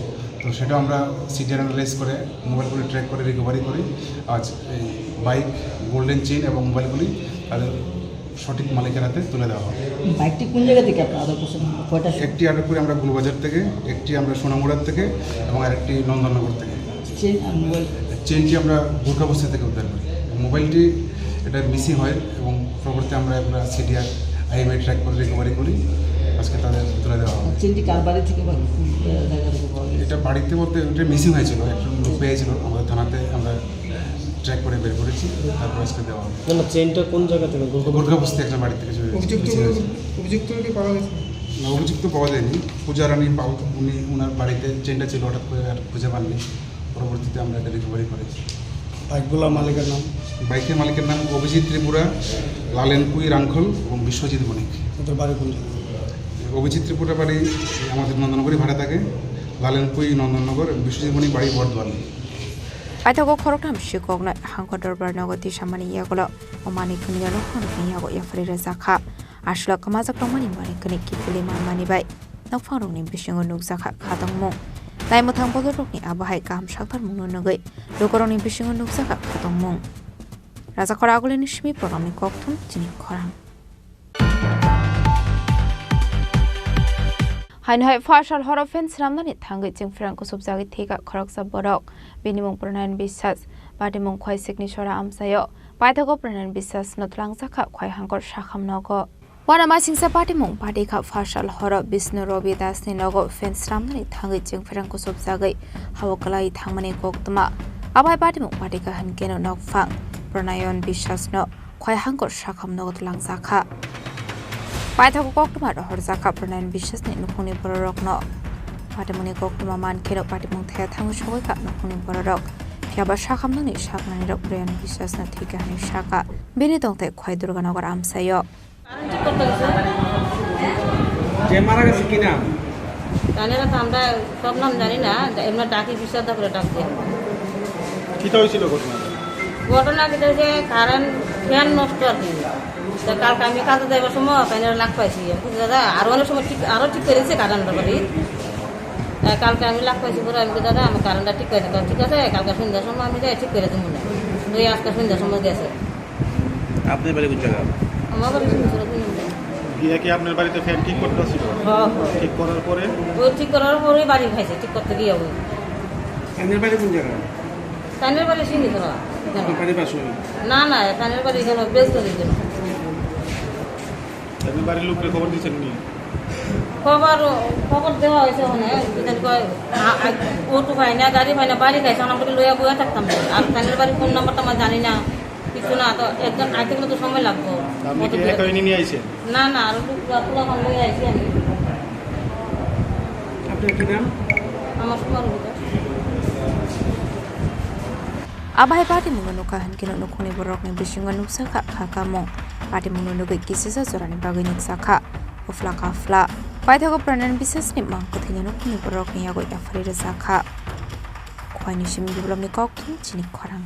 তো সেটা আমরা সিডিআর অ্যানালাইজ করে মোবাইলগুলি ট্র্যাক করে রিকভারি করি। আজ এই বাইক, গোল্ডেন চেইন এবং মোবাইলগুলি তাদের সঠিক মালিকের হাতে তুলে দেওয়া হবে। বাইকটি কোন জায়গা থেকে আপনারা আটক করছেন? কয়টা? একটি আটক করি আমরা গুলবাজার থেকে, একটি আমরা সোনামুড়ার থেকে এবং আরেকটি নন্দননগর থেকে। চেইন আর মোবাইল? চেইনটি আমরা গোর্খাবস্তি থেকে উদ্ধার করি। মোবাইলটি এটা মিসিং হয় এবং পরবর্তীতে আমরা এগুলো সিডিআর, আইএমআই ট্র্যাক করে রিকভারি করি। আজকে তাদের তুলে দেওয়া হবে। চেইনটি কার বাড়ি থেকে বা কোন, আহ, জায়গা থেকে পাওয়া গেছে? এটা বাড়িতে বলতে এটা মিসিং হয়েছিল, একজন লোক পেয়েছিল আমাদের থানাতে, আমরা ট্র্যাক করে বের করেছি, তারপর আজকে দেওয়া হবে। না, না, চেইনটা কোন জায়গা থেকে? দুর্গাপুর। দুর্গাপুর থেকে একটা বাড়ি থেকে চুরি হয়েছে। অভিযুক্ত, অভিযুক্তকে পাওয়া গেছে? না, অভিযুক্ত পাওয়া যায়নি। পূজা রানী পাল, উনি, ওনার বাড়িতে চেইনটা ছিল, হঠাৎ করে আর খুঁজে পাননি। পরবর্তীতে আমরা এটা রিকভারি করেছি। বাইকগুলোর মালিকের নাম? বাইকের মালিকের নাম অভিজিৎ ত্রিপুরা, লালেন কুই রাংখল এবং বিশ্বজিৎ বণিক। ওদের বাড়ি কোন জায়গায়? অভিজিৎ ত্রিপুরা বাড়ি আমাদের নন্দনগরই ভাড়া থাকে, লালেন কুই নন্দননগর, বিশ্বজিৎ বণিক বাড়ি বর্ধমানে। Paithago khoroktham sikoknai hangkho dorbar nogo tisamani yagulo o manwi khwnwi no nokphang rokni yago yapharwi rwjak kha. Aswk kwmajak tongmani manwi khwnwi kiphilwi manmani bai nokphang rokni bisingo nukjak kha khatongmung. Naimwthang bodol rokni abo hai kaham sakthar mungno nugwi lukurokni bisingo nukjak kha khatongmung. Rajakhor Agulini simi program ni kokthum chini khorang. Haino hai phasal horo fan swnamnani thangwi chwngphrang kusubjagwi thwikha khoroksa borok. Bini mung Pronayan Biswas, patimung Khwaisikni sora amchaio. Paithago Pronayan Biswasno twlangjakha Khwai hangkor sakham nogo. Uanamasingcha patimung patikha phasal horo Bishnu Robi Dasni nogo fan swnamnani thangwi chwngphrang kusubjagwi hao kwlai thangmani koktwma. Abai patimung patikha hinkeno nokphang Pronayan Biswasno Khwai hangkor sakham nogo twlangjakha. Paithago koktwma rohorjakha Pronayan Biswasni nukhungni bororokno. Patimungni koktwma mankheno patimung thaya thangwi sogwikha nukhungni bororok. Phiyaba sakhamnokni saknanirok Pronayan Biswasno thwikha hwnwi sakha. Bini tongthai Khwai Durganagar amchaio. যে মারা গেছে কি নাম? জানি না তো, আমরা সব নাম জানি না, এমনি ডাকি বিশ্বাস করে ডাক দিয়ে। কিতা হয়েছিল ঘটনা? ঘটনা কিতা হয়েছে, কারেন্ট ফ্যান নষ্ট আর কি। তো কালকে আমি কাজে যাইবার সময় তাই লাখ পাইছি। আমি কইছি, "দাদা, আরো অনেক সময় ঠিক, আরো ঠিক করে দিছে কারেন্টটা বাড়ি।" তাই কালকে আমি লাখ পাইছি, পরে আমি কইছি, "দাদা, আমি কারেন্টটা ঠিক করে দিতাম।" "ঠিক আছে, কালকে সন্ধ্যার সময় আমি যাই ঠিক করে দেবো না।" তো এই আজকে সন্ধ্যার সময় গেছে। আপনার বাড়ি কোন জায়গা? আমার বাড়ি সিংহছড়া দুই নম্বর। গিয়ে কি আপনার বাড়িতে ফ্যান ঠিক করতে আসছিল? হ্যাঁ, হ্যাঁ। ঠিক করার পরে? ওই ঠিক করার পরেই বাড়ি খাইছে, ঠিক করতে গিয়ে ওই। আপনার বাড়ি কোন জায়গা? তানের বাড়ি সিংহছড়া। আপনার বাড়ির পাশে? না, না, তানের বাড়ি এখানে বেশ করে দিল। আপনার বাড়ির লোককে খবর দিয়েছেন নি? খবর, খবর দেওয়া হয়েছে ওখানে, কি জানি কয়, আ-, আ-, অটো পাই না, গাড়ি পাই না, বাড়ি খাইছে, আমরা লইয়া বইয়া থাকতাম। আর তানের বাড়ির ফোন নাম্বারটা আমরা জানি না। কিছু না, তো একজন আইতে গেলে তো সময় লাগবো। আপনি কি একাই নিয়ে আইছেন? না, না, আর একটু পুরা, পুরা ভালো হয়ে আইছি আমি। আপনার কি নাম? আমার সুমন রুদ্র। Abahai patimungno nukha hinkhe nukhungni borokni bisingo nukjakha kha kamung. Patimungno nugwi kisisa jorani bagwi nukjakha. Ufla kafla. Paithago Pranay Biswasni mang kwthwino nukhungni borokni yagwi yapharwi rwjakha. Khwaini simi biplopni kokthum chini khorang.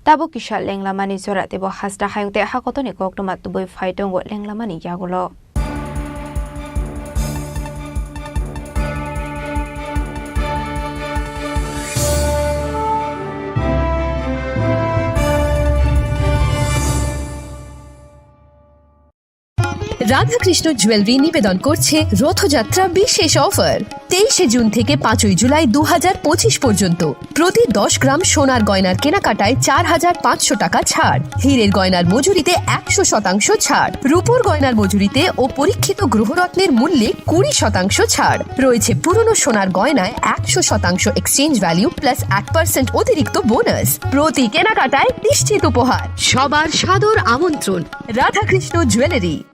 Tabuk kisa lenglamani jora teibo hasta hayung tei hakotorni koktwma tubui phai tongo lenglamani yagulo. Radhakrishna jewellery নিবেদন করছে রথযাত্রা বিশেষ অফার। তেইশে জুন থেকে পাঁচই জুলাই দু হাজার পঁচিশ পর্যন্ত প্রতি দশ গ্রাম সোনার গয়নার কেনাকাটায় চার হাজার পাঁচশো টাকা ছাড়, হীরের গয়নার মজুরিতে একশো শতাংশ ছাড়, রূপোর গয়নার মজুরিতে ও পরীক্ষিত গ্রহরত্নের মূল্যে কুড়ি শতাংশ ছাড়। রয়েছে পুরনো সোনার গয়নায় একশো শতাংশ এক্সচেঞ্জ ভ্যালু প্লাস এক পার্সেন্ট অতিরিক্ত বোনাস। প্রতি কেনাকাটায় নিশ্চিত উপহার। সবার সাদর আমন্ত্রণ। Radhakrishna jewellery.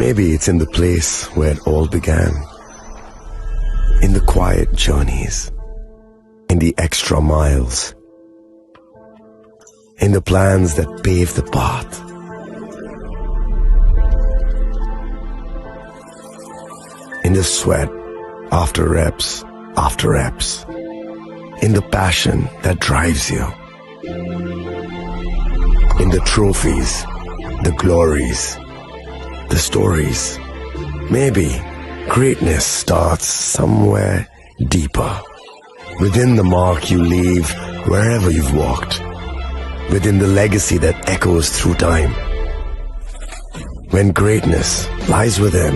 Maybe it's in the place where it all began. In the quiet journeys. In the extra miles. In the plans that pave the path. In the sweat after reps after reps. In the passion that drives you. In the trophies, the glories, the stories. Maybe greatness starts somewhere deeper. Within the mark you leave wherever you've walked. Within the legacy that echoes through time. When greatness lies within,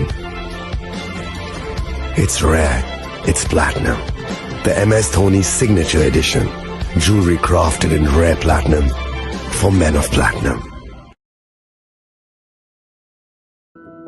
it's rare, it's platinum. The M S Dhoni Signature Edition. Jewelry crafted in rare platinum for men of platinum.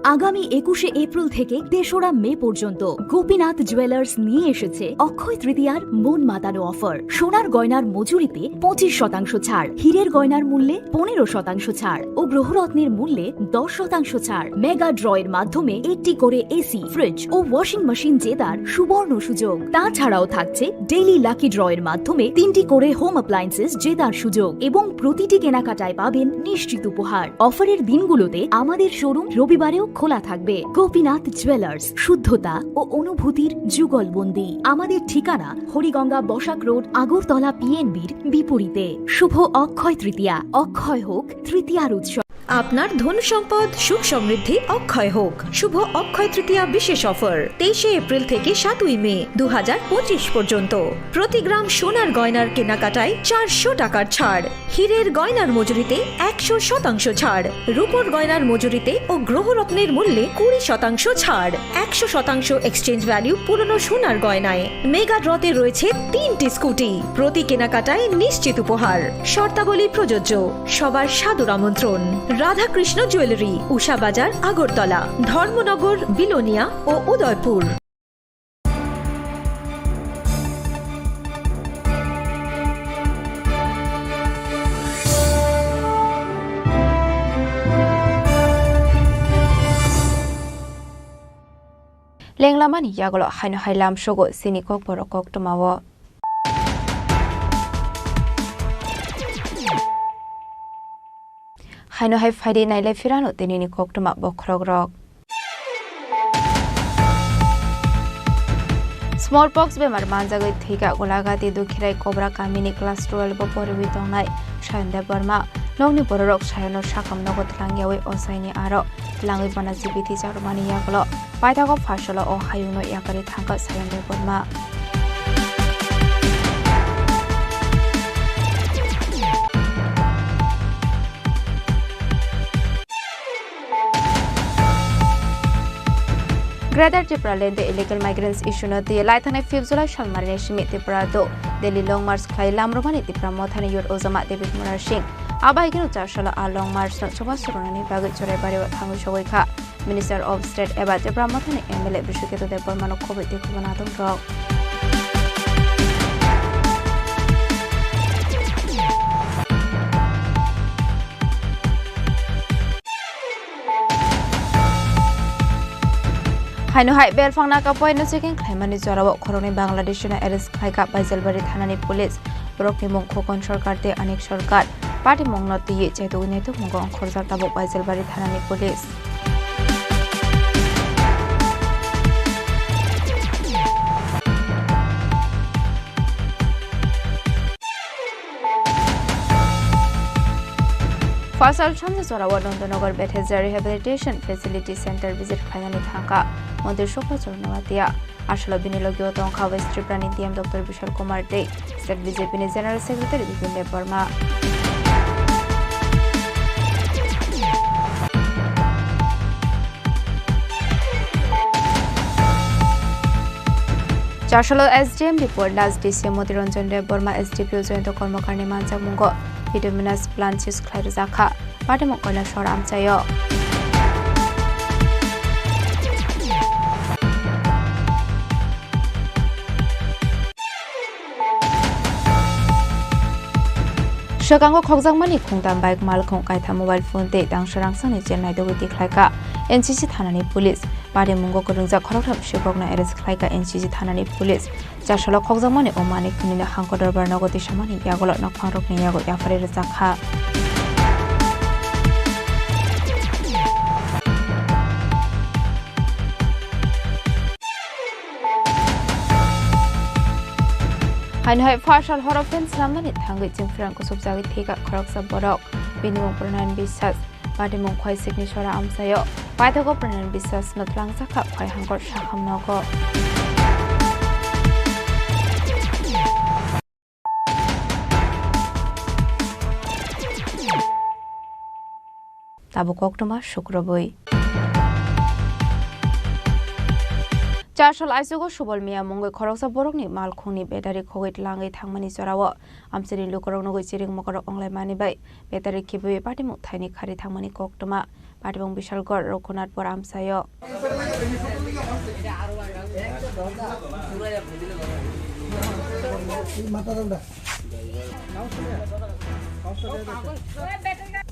আগামী একুশে এপ্রিল থেকে তেসরা মে পর্যন্ত গোপীনাথ জুয়েলার্স নিয়ে এসেছে অক্ষয় তৃতীয়ার মন মাতানো অফার। সোনার গয়নার মজুরিতে পঁচিশ শতাংশ ছাড়, হীরের গয়নার মূল্যে পনেরো শতাংশ ছাড় ও গ্রহরত্নের মূল্যে দশ শতাংশ ছাড়। মেগা ড্রয়ের মাধ্যমে একটি করে এসি, ফ্রিজ ও ওয়াশিং মেশিন জেতার সুবর্ণ সুযোগ। তাছাড়াও থাকছে ডেইলি লাকি ড্রয়ের মাধ্যমে তিনটি করে হোম অ্যাপ্লায়েন্সেস জেতার সুযোগ এবং প্রতিটি কেনাকাটায় পাবেন নিশ্চিত উপহার। অফারের দিনগুলোতে আমাদের শোরুম রবিবারেও খোলা থাকবে। গোপীনাথ জুয়েলার্স, শুদ্ধতা ও অনুভূতির যুগলবন্দি। আমাদের ঠিকানা হরিগঙ্গা বসাক রোড, আগরতলা পিএনবির বিপরীতে। শুভ অক্ষয় তৃতীয়া, অক্ষয় হোক তৃতীয়ার উৎসব। আপনার ধন সম্পদ সুখ সমৃদ্ধি অক্ষয় হোক। শুভ অক্ষয় তৃতীয়া বিশেষ অফার, তেইশে এপ্রিল থেকে সাতই মে দু হাজার পঁচিশ পর্যন্ত। প্রতি গ্রাম সোনার গয়নার কেনাকাটায় চারশো টাকার ছাড়, হীরের গয়নার মজুরিতে একশো শতাংশ ছাড়, রূপোর গয়নার মজুরিতে ও গ্রহরত্নের মূল্যে কুড়ি শতাংশ ছাড়, একশো শতাংশ এক্সচেঞ্জ ভ্যালু পুরনো সোনার গয়নায়। মেগা ড্রতে রয়েছে তিনটি স্কুটি, প্রতি কেনাকাটায় নিশ্চিত উপহার। শর্তাবলী প্রযোজ্য। সবার সাদর আমন্ত্রণ। রাধাকৃষ্ণ জুয়েলারি, উষা বাজার, আগরতলা, ধর্মনগর, বিলোনিয়া ও Udaipur. Lenglamani yagulo haino hai lamsogo chini kokborok koktwmao. Haino hai phaidi nailai phirano tinini koktwma bokhorokrok. Smallpox bemar manjagwi thwikha Golagati Dukhirai Kobra kamini class twelve o poriwi tongnai Sayon Debbarma. Nokni bororok Sayono sakam nogo twlangyawi ochaini aro twlangwi bono chibiti charwmani yagulo paithago pharsalo o hayungno yakarwi thangkha Sayon Debbarma. Greater Tipraland o illegal migrants issue no twi laithangnai fifth July salmarini simi Tripura do Delhi long march khlai lamrwmani Tipra Mothani youth ujama David Murasing. Abo hai kheno char salo a long march no choba surunani bagwi Choraibario thangwi sogwi kha. Minister of State eba Tipra Mothani M L A Bishwaketu Debbarmano khobwi tei khobanatung rok. Haino hai belphang naka poino checking khlaimani jorao khoroknwi Bangladeshino arrest khlaikha Baijalbari thanani police. Borokni mung Khokon Sarkar tei Anik Sarkar. Patimungno twiwi chaitugwi naitukmungo ongkhorjak tabuk Baijalbari thanani police. Phasal sanja jorao Nandanagar Bethesda Rehabilitation Facility Center visit khlainani thangkha Montri Sopna Chorno Noatia. Aswkno bini logio tongkha West Tripura ni D M Doctor Bishal Kumar tei State B J P ni General Secretary Bipin Debbarma. Char salo S D M report last D C Moti Ranjan Debbarma, S D P O Jayanta Karmakar ni manjakmungo bituminous plant seize khlai rwjakha. Patimung Kailasor amchaio. Swkango khokjakmani khungtam bike, malkhung kaitham, mobile phone tei tangsa rangsani chain naidogwi tikhlaikha N C C thanani police. Patimungo kwrwngjak khoroktham sikhokno arrest khlaikha N C C thanani police. Char salo khokjakmani o manwi khwnwino Hangko Dorbar nogo tisamani yagulo nokphangrokni yago yapharwi rwjakha. Haino hai phasal horo fan swnamnani thangwi chwngphrang kusubjagwi thwikha khoroksa borok. Bini mung Pronayan Biswas. Patimung Khwaisikni sora amchaio. Paithago Pronayan Biswasno twlangjakha Khwai Hangkor Sakham nogo. Tabuk koktwma sukrubwi. Char sal aichugo Subol Miya mungwi khoroksa borokni malkhungni battery khogwi twlangwi thangmani jorao amchaini lukurok nugwi chiring mokorok wnglaimani bai battery khibiwi patimung thaini khari thangmani koktwma. Patibung Bishalgarh Raghunathpur amchaio.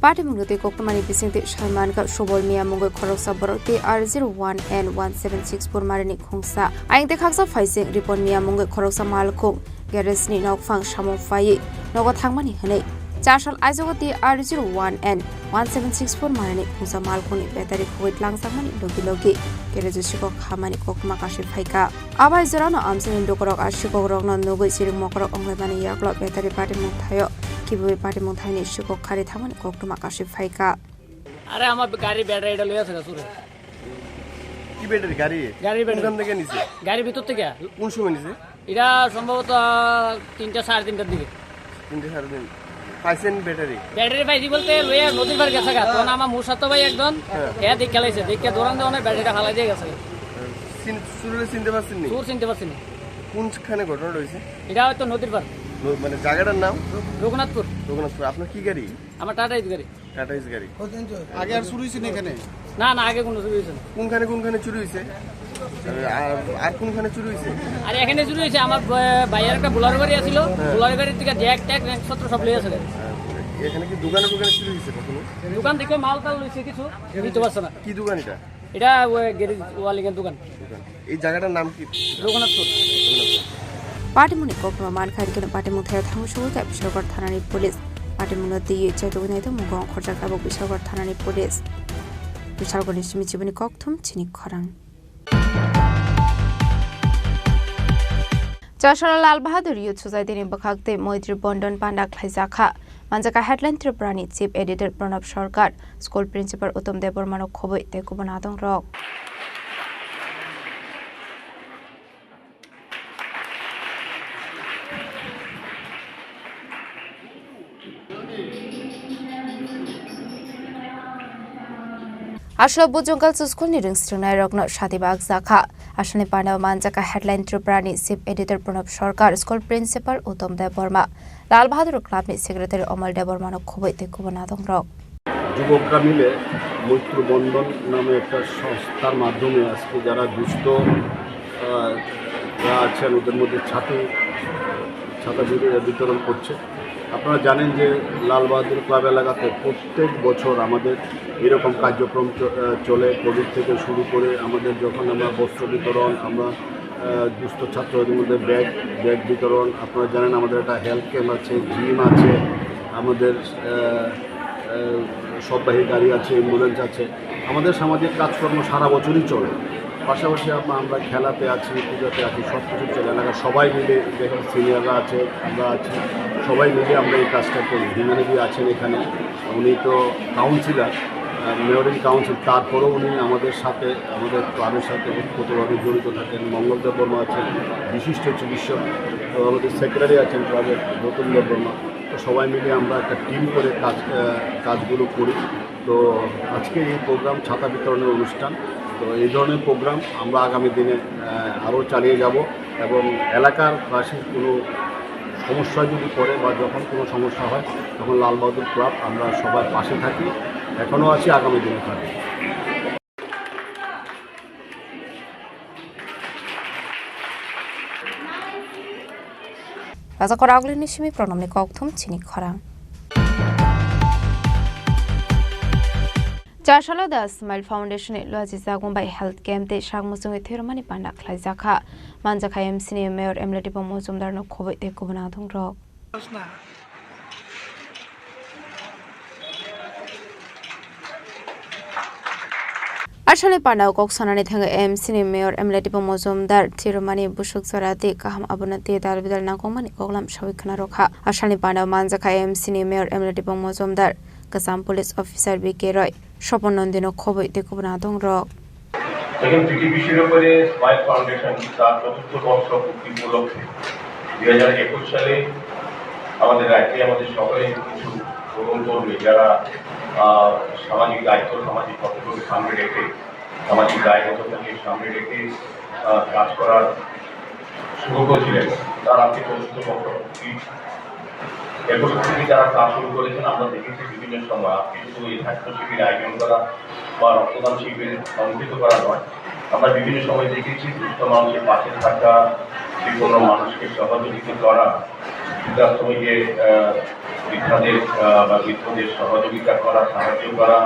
Patibung twi koktwmani bisingtwi salmankha Subol Miya mungwi khoroksa borok T R zero one N one seven six four marini khungsa. Ayang tei khaksa phaising Ripon Miya mungwi khoroksa malkhung garage ni nokphang samung phaiwi nogo thangmani hwnwi. Chasal aijago T R zero one N one seven six four marini khungsa malkhungni battery khogwi tlangjakmani logi logi garage o sikok khamani koktwma kasui phaikha. Abai jorano amchaini lukurok a sikokrokno nugwi siring mokorok wnglaimani yaklo battery patimung thaio kibiwi patimung thaini sikok khari thangmani koktwma kasui phaikha. আরে, আমার গাড়ি ব্যাটারিটা লইয়া আছে গা চুরে। কি ব্যাটারি? গাড়ি? গাড়ির ব্যাটারি। কোনখান থেকে নিছে? গাড়ির ভিতর থেকে। কোন সময় নিছে? এটা সম্ভবত তিনটা, সাড়ে তিনটার দিকে। তিনটা, সাড়ে তিন। পাইছেন ব্যাটারি? ব্যাটারি পাইছি বলতে লইয়া নদীর পাড়ে গেছে গা। তখন আমার মুসার তো ভাই একজন, হ্যাঁ। এ দেখে লাইছে, দেখে দৌড়ান দৌড়ানে ব্যাটারিটা ফালাই দিয়ে গেছে। চিন-, চুররে চিনতে পারছেন নি? চুর চিনতে পারছি না। কোনখানে ঘটনা রয়েছে? এটা হয়তো নদীর পাড়। ন-, মানে জায়গাটার নাম? রঘুনাথপুর। রঘুনাথপুর। আপনার কি গাড়ি? আমার টাটা ইস গাড়ি। টাটা ইস গাড়ি। আগে আর চুরি হয়েছে না এখানে? না, না, আগে কোনো চুরি হয়েছে না। কোনখানে কোনখানে চুরি হয়েছে? আর, আর কোনখানে চুরি হয়েছে? আর এখানে চুরি হয়েছে, আমার ব-, ভাইয়ের একটা বোলারো গাড়ি আছিল, হ্যাঁ। বোলারো গাড়ির থেকে জ্যাক ট্যাক, র্যাক ছত্র সব লইয়া আছে। হ্যাঁ, এখানে কি দোকানে দোকানে চুরি হয়েছে কখনো? দোকান থেকে মাল টাল লইছে কিছু, দিতে পারছে না। কি দোকান এটা? এটা ওই গ্যারেজ ওয়ালিংয়ের দোকান। দোকান। এই জায়গাটার নাম কি? Raghunathpur. Patimungni koktwma mankha, hwnkhe patimung thaio thangwi sugwi kha Bishalgarh thanani police. Patimungno twiwi chaitugwi naitugmung ongkhorjak tabuk Bishalgarh thanani police. Bishalgarhni simi chibini kokthum chini khorang. Chasala Lal Bahadur Youth Society ni bwkhak tei Moitri Bondon panda khlaijakha. Manjakha headline Tripura ni Chief Editor Pranab Sarkar, School Principal Uttam Debbarma no khobwi tei kubun adong rok. Aswk Bujungal School ni rwngsringnai rokno sati bakjakha. Aswkni pandao manjakha headline Tripura ni Chief Editor Pranab Sarkar, School Principal Uttam Debbarma, Lal Bahadur Club ni Secretary Omal Debbarma no khobwi tei kubun adong rok. যুবকরা মিলে মৈত্র বন্ধন নামে একটা সংস্থার মাধ্যমে আজকে যারা দুস্থ, আহ, যারা আছেন ওদের মধ্যে ছাতি, ছাতা বিতরণ করছে। আপনারা জানেন যে লাল বাহাদুর ক্লাব এলাকাতে প্রত্যেক বছর আমাদের এরকম কার্যক্রম চ-, আহ, চলে। কোভিড থেকে শুরু করে আমাদের যখন আমরা বস্ত্র বিতরণ, আমরা, আহ, দুস্থ ছাত্রদের মধ্যে ব্যাগ, ব্যাগ বিতরণ, আপনারা জানেন আমাদের একটা হেলথ ক্যাম্প আছে, জিম আছে, আমাদের, আহ, আহ, সববাহী গাড়ি আছে, অ্যাম্বুলেন্স আছে। আমাদের সামাজিক কাজকর্ম সারা বছরই চলে। পাশাপাশি আমরা, আমরা খেলাতে আছি, পূজাতে আছি, সব কিছু চলে। এলাকার সবাই মিলে, যেখানে সিনিয়ররা আছে, আমরা আছি, সবাই মিলে আমরা এই কাজটা করি। হিমানবী আছেন এখানে, উনি তো কাউন্সিলর, আহ, মেয়র ইন কাউন্সিল, তারপরেও উনি আমাদের সাথে, আমাদের ক্লাবের সাথে ওতপ্রোতভাবে জড়িত থাকেন। মঙ্গল দেব বর্মা আছেন, বিশিষ্ট চিকিৎসক, তো আমাদের সেক্রেটারি আছেন ক্লাবের, গৌতম দেব বর্মা। তো সবাই মিলে আমরা একটা টিম করে কাজ, আহ, কাজগুলো করি। তো আজকে এই প্রোগ্রাম ছাতা বিতরণের অনুষ্ঠান। তো এই ধরনের প্রোগ্রাম আমরা আগামী দিনে, আহ, আরও চালিয়ে যাব এবং এলাকার বাসীর কোনো সমস্যা যদি পড়ে বা যখন কোনো সমস্যা হয়, তখন লাল বাহাদুর ক্লাব আমরা সবার পাশে থাকি, এখনও আছি, আগামী দিনে থাকবো। Raja Koraglini simi pronomni kokthum chini khorang. Chasala The Smile Foundation ni luaji jagung bai health camp tei sak muchungwi thwirwmani panda khlaijakha. Manjakha M C ni mayor M L A Dipong Mojumdar no khobwi tei kubun adong rok. Aswkni pandao kok sanani thangwi M C ni mayor M L A Dipong Mojumdar thwirwmani busuk jora tei kaham abono tei dal bidal nangkukmani koklam sawi khna rwkha. Aswkni pandao manjakha M C ni mayor M L A Dipong Mojumdar, kwcham police officer B K Roy, Sopon Nondino khobwi tei kubun adong rok. দেখুন, পিটিপি শিরোপরে smile foundation তার চতুর্থ বর্ষ পূর্তি উপলক্ষে দুই হাজার একুশ সালে আমাদের রাজ্যে আমাদের সকলে কিছু তরুণ তরুণী যারা, আহ, সামাজিক দায়িত্ব, সামাজিক কর্তব্যকে সামনে রেখে, সামাজিক দায়বদ্ধতাকে সামনে রেখে, আহ, কাজ করার শুরু করেছিলেন, তার আজকে চতুর্থ বর্ষ পূর্তি। একুশ থেকে যারা কাজ শুরু করেছেন, আমরা দেখেছি বিভিন্ন সময়, আজকে শুধু এই স্বাস্থ্য শিবির আয়োজন করা বা রক্তদান শিবির সংগঠিত করা নয়, আমরা বিভিন্ন সময় দেখেছি দুস্থ মানুষের পাশে থাকা, বিপন্ন মানুষকে সহযোগিতা করা, বৃদ্ধাশ্রমে গিয়ে, আহ, বৃদ্ধাদের, আহ, বা বৃদ্ধদের সহযোগিতা করা, সাহায্য করা,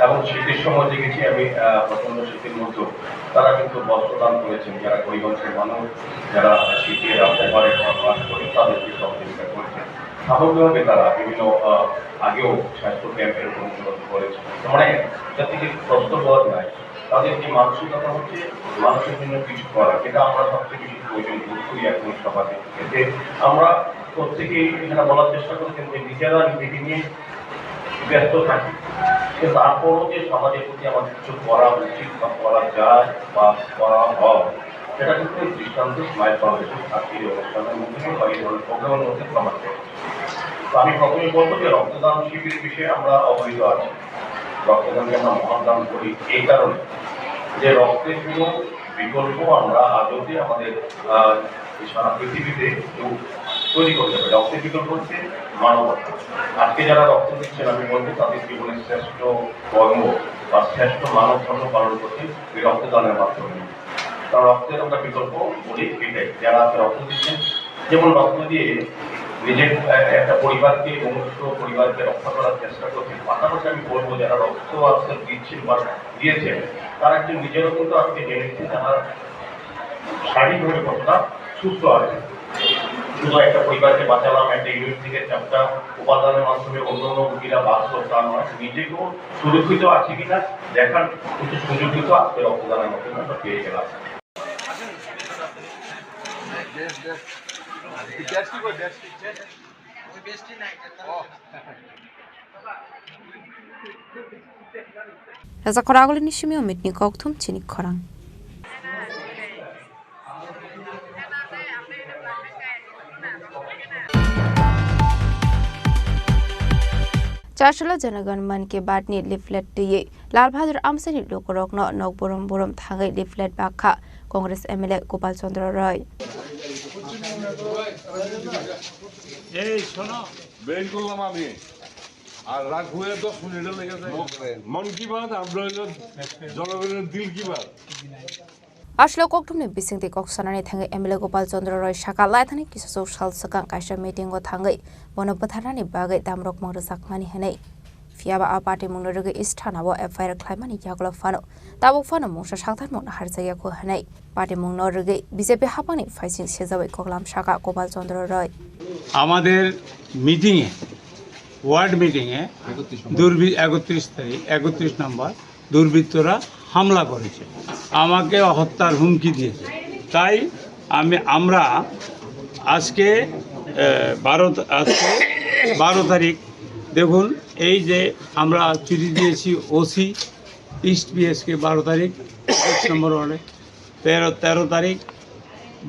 এবং শীতের সময় দেখেছি আমি, আহ, প্রচণ্ড শীতের মধ্যেও তারা কিন্তু বস্ত্র দান করেছেন। যারা গরিব অংশের মানুষ, যারা শীতে রাস্তায় ঘরে বাস করেন, তাদেরকে সহযোগিতা করেছেন। স্বাভাবিকভাবে তারা বিভিন্ন, আহ, আগেও স্বাস্থ্য ক্যাম্প এরকম উন্নত করেছেন। তার মানে এটা থেকে কষ্ট পাওয়া যায়। তাদের যে মানসিকতা হচ্ছে মানুষের জন্য কিছু করা, যেটা আমরা সবচেয়ে বেশি প্রয়োজন বোধ করি এখন সমাজে। এতে আমরা প্রত্যেকেই এখানে বলার চেষ্টা করছেন যে নিজেরা নিজেকে নিয়ে ব্যস্ত থাকি, কিন্তু তারপরও যে সমাজের প্রতি আমাদের কিছু করা উচিত বা করা যায় বা করা হয়, সেটা কিন্তু এই দৃষ্টান্ত স্মাইল ফাউন্ডেশন আজকের এই অনুষ্ঠানের মধ্যে বা এই ধরনের প্রোগ্রামের মধ্যে প্রমাণ করে। তো আমি প্রথমে বলবো যে রক্তদান শিবিরের বিষয়ে আমরা অবহিত আছি, রক্তদানকে আমরা মহাদান করি এই কারণে যে রক্তের কোনো বিকল্প আমরা আদতে আমাদের, আহ, এই সারা পৃথিবীতে কেউ তৈরি করতে পারে। রক্তের বিকল্প হচ্ছে মানবতা। আজকে যারা রক্ত দিচ্ছেন, আমি বলবো তাদের জীবনের শ্রেষ্ঠ কর্ম বা শ্রেষ্ঠ মানব ধর্ম পালন করছেন এই রক্তদানের মাধ্যমে। কারণ রক্তের আমরা বিকল্প বলি এটাই, যারা আজকে রক্ত দিচ্ছেন, যেমন রক্ত দিয়ে নিজের, আহ, একটা পরিবারকে, মনুষ্য পরিবারকে রক্ষা করার চেষ্টা করছেন, পাশাপাশি আমি বলবো যারা রক্ত আজকে দিচ্ছেন বা দিয়েছেন, তারা একটু নিজেরও কিন্তু আজকে জেনে নিচ্ছে তারা শারীরিকভাবে কতটা সুস্থ আছে। শুধু একটা পরিবারকে বাঁচালাম, একটা ইউনিট থেকে চারটা উপাদানের মাধ্যমে অন্য অন্য রোগীরা বাঁচলো, তা নয়, নিজেকেও সুরক্ষিত আছে কিনা দেখার কিছু সুযোগ কিন্তু আজকে রক্তদানের মাধ্যমে আমরা পেয়ে গেলাম। Rajak khorang agulini simi o mitni kokthum chini khorang. Chasolo Janagan Mann Ki Baat ni leaflet twiwi Lal Bahadur Amchai ni lukurokno nok burum burum thangwi leaflet bakha Congress M L A Gopal Chandra Roy. এই শোনো। বের করলাম আমি। আর রাগ হয়ে দশ মিনিটে লেগে যায়। মন কি বাত, আমরা হইলো জনগণের দিল কি Baat. Aswk kokthumni bisingtwi kok sanani thangwi M L A Gopal Chandra Roy saka laithani kisa chuk sal swkang kaisa meeting o thangwi bono bwtharnani bagwi damrokmung rwjakmani hwnwi. Phiyaba a patimungno rwgwi Isthana o F I R khlaimani yagulo phano tabuk phano mungsa sakthar mungno harjakya kho hwnwi patimungno rwgwi B J P haphangni phaising sejawi koklam saka Gopal Chandra Roy. আমাদের মিটিংয়ে, ওয়ার্ড মিটিংয়ে দুর্বি-, একত্রিশ তারিখ, একত্রিশ নম্বর দুর্বৃত্তরা হামলা করেছে, আমাকে হত্যার হুমকি দিয়েছে। তাই আমি, আমরা আজকে, আহ, বারো তা-, আজকে বারো তারিখ, দেখুন, এই যে আমরা চিঠি দিয়েছি ওসি ইস্ট পিএসকে বারো তারিখ বাইশ নম্বর ওয়ার্ডে, তেরো, তেরো তারিখ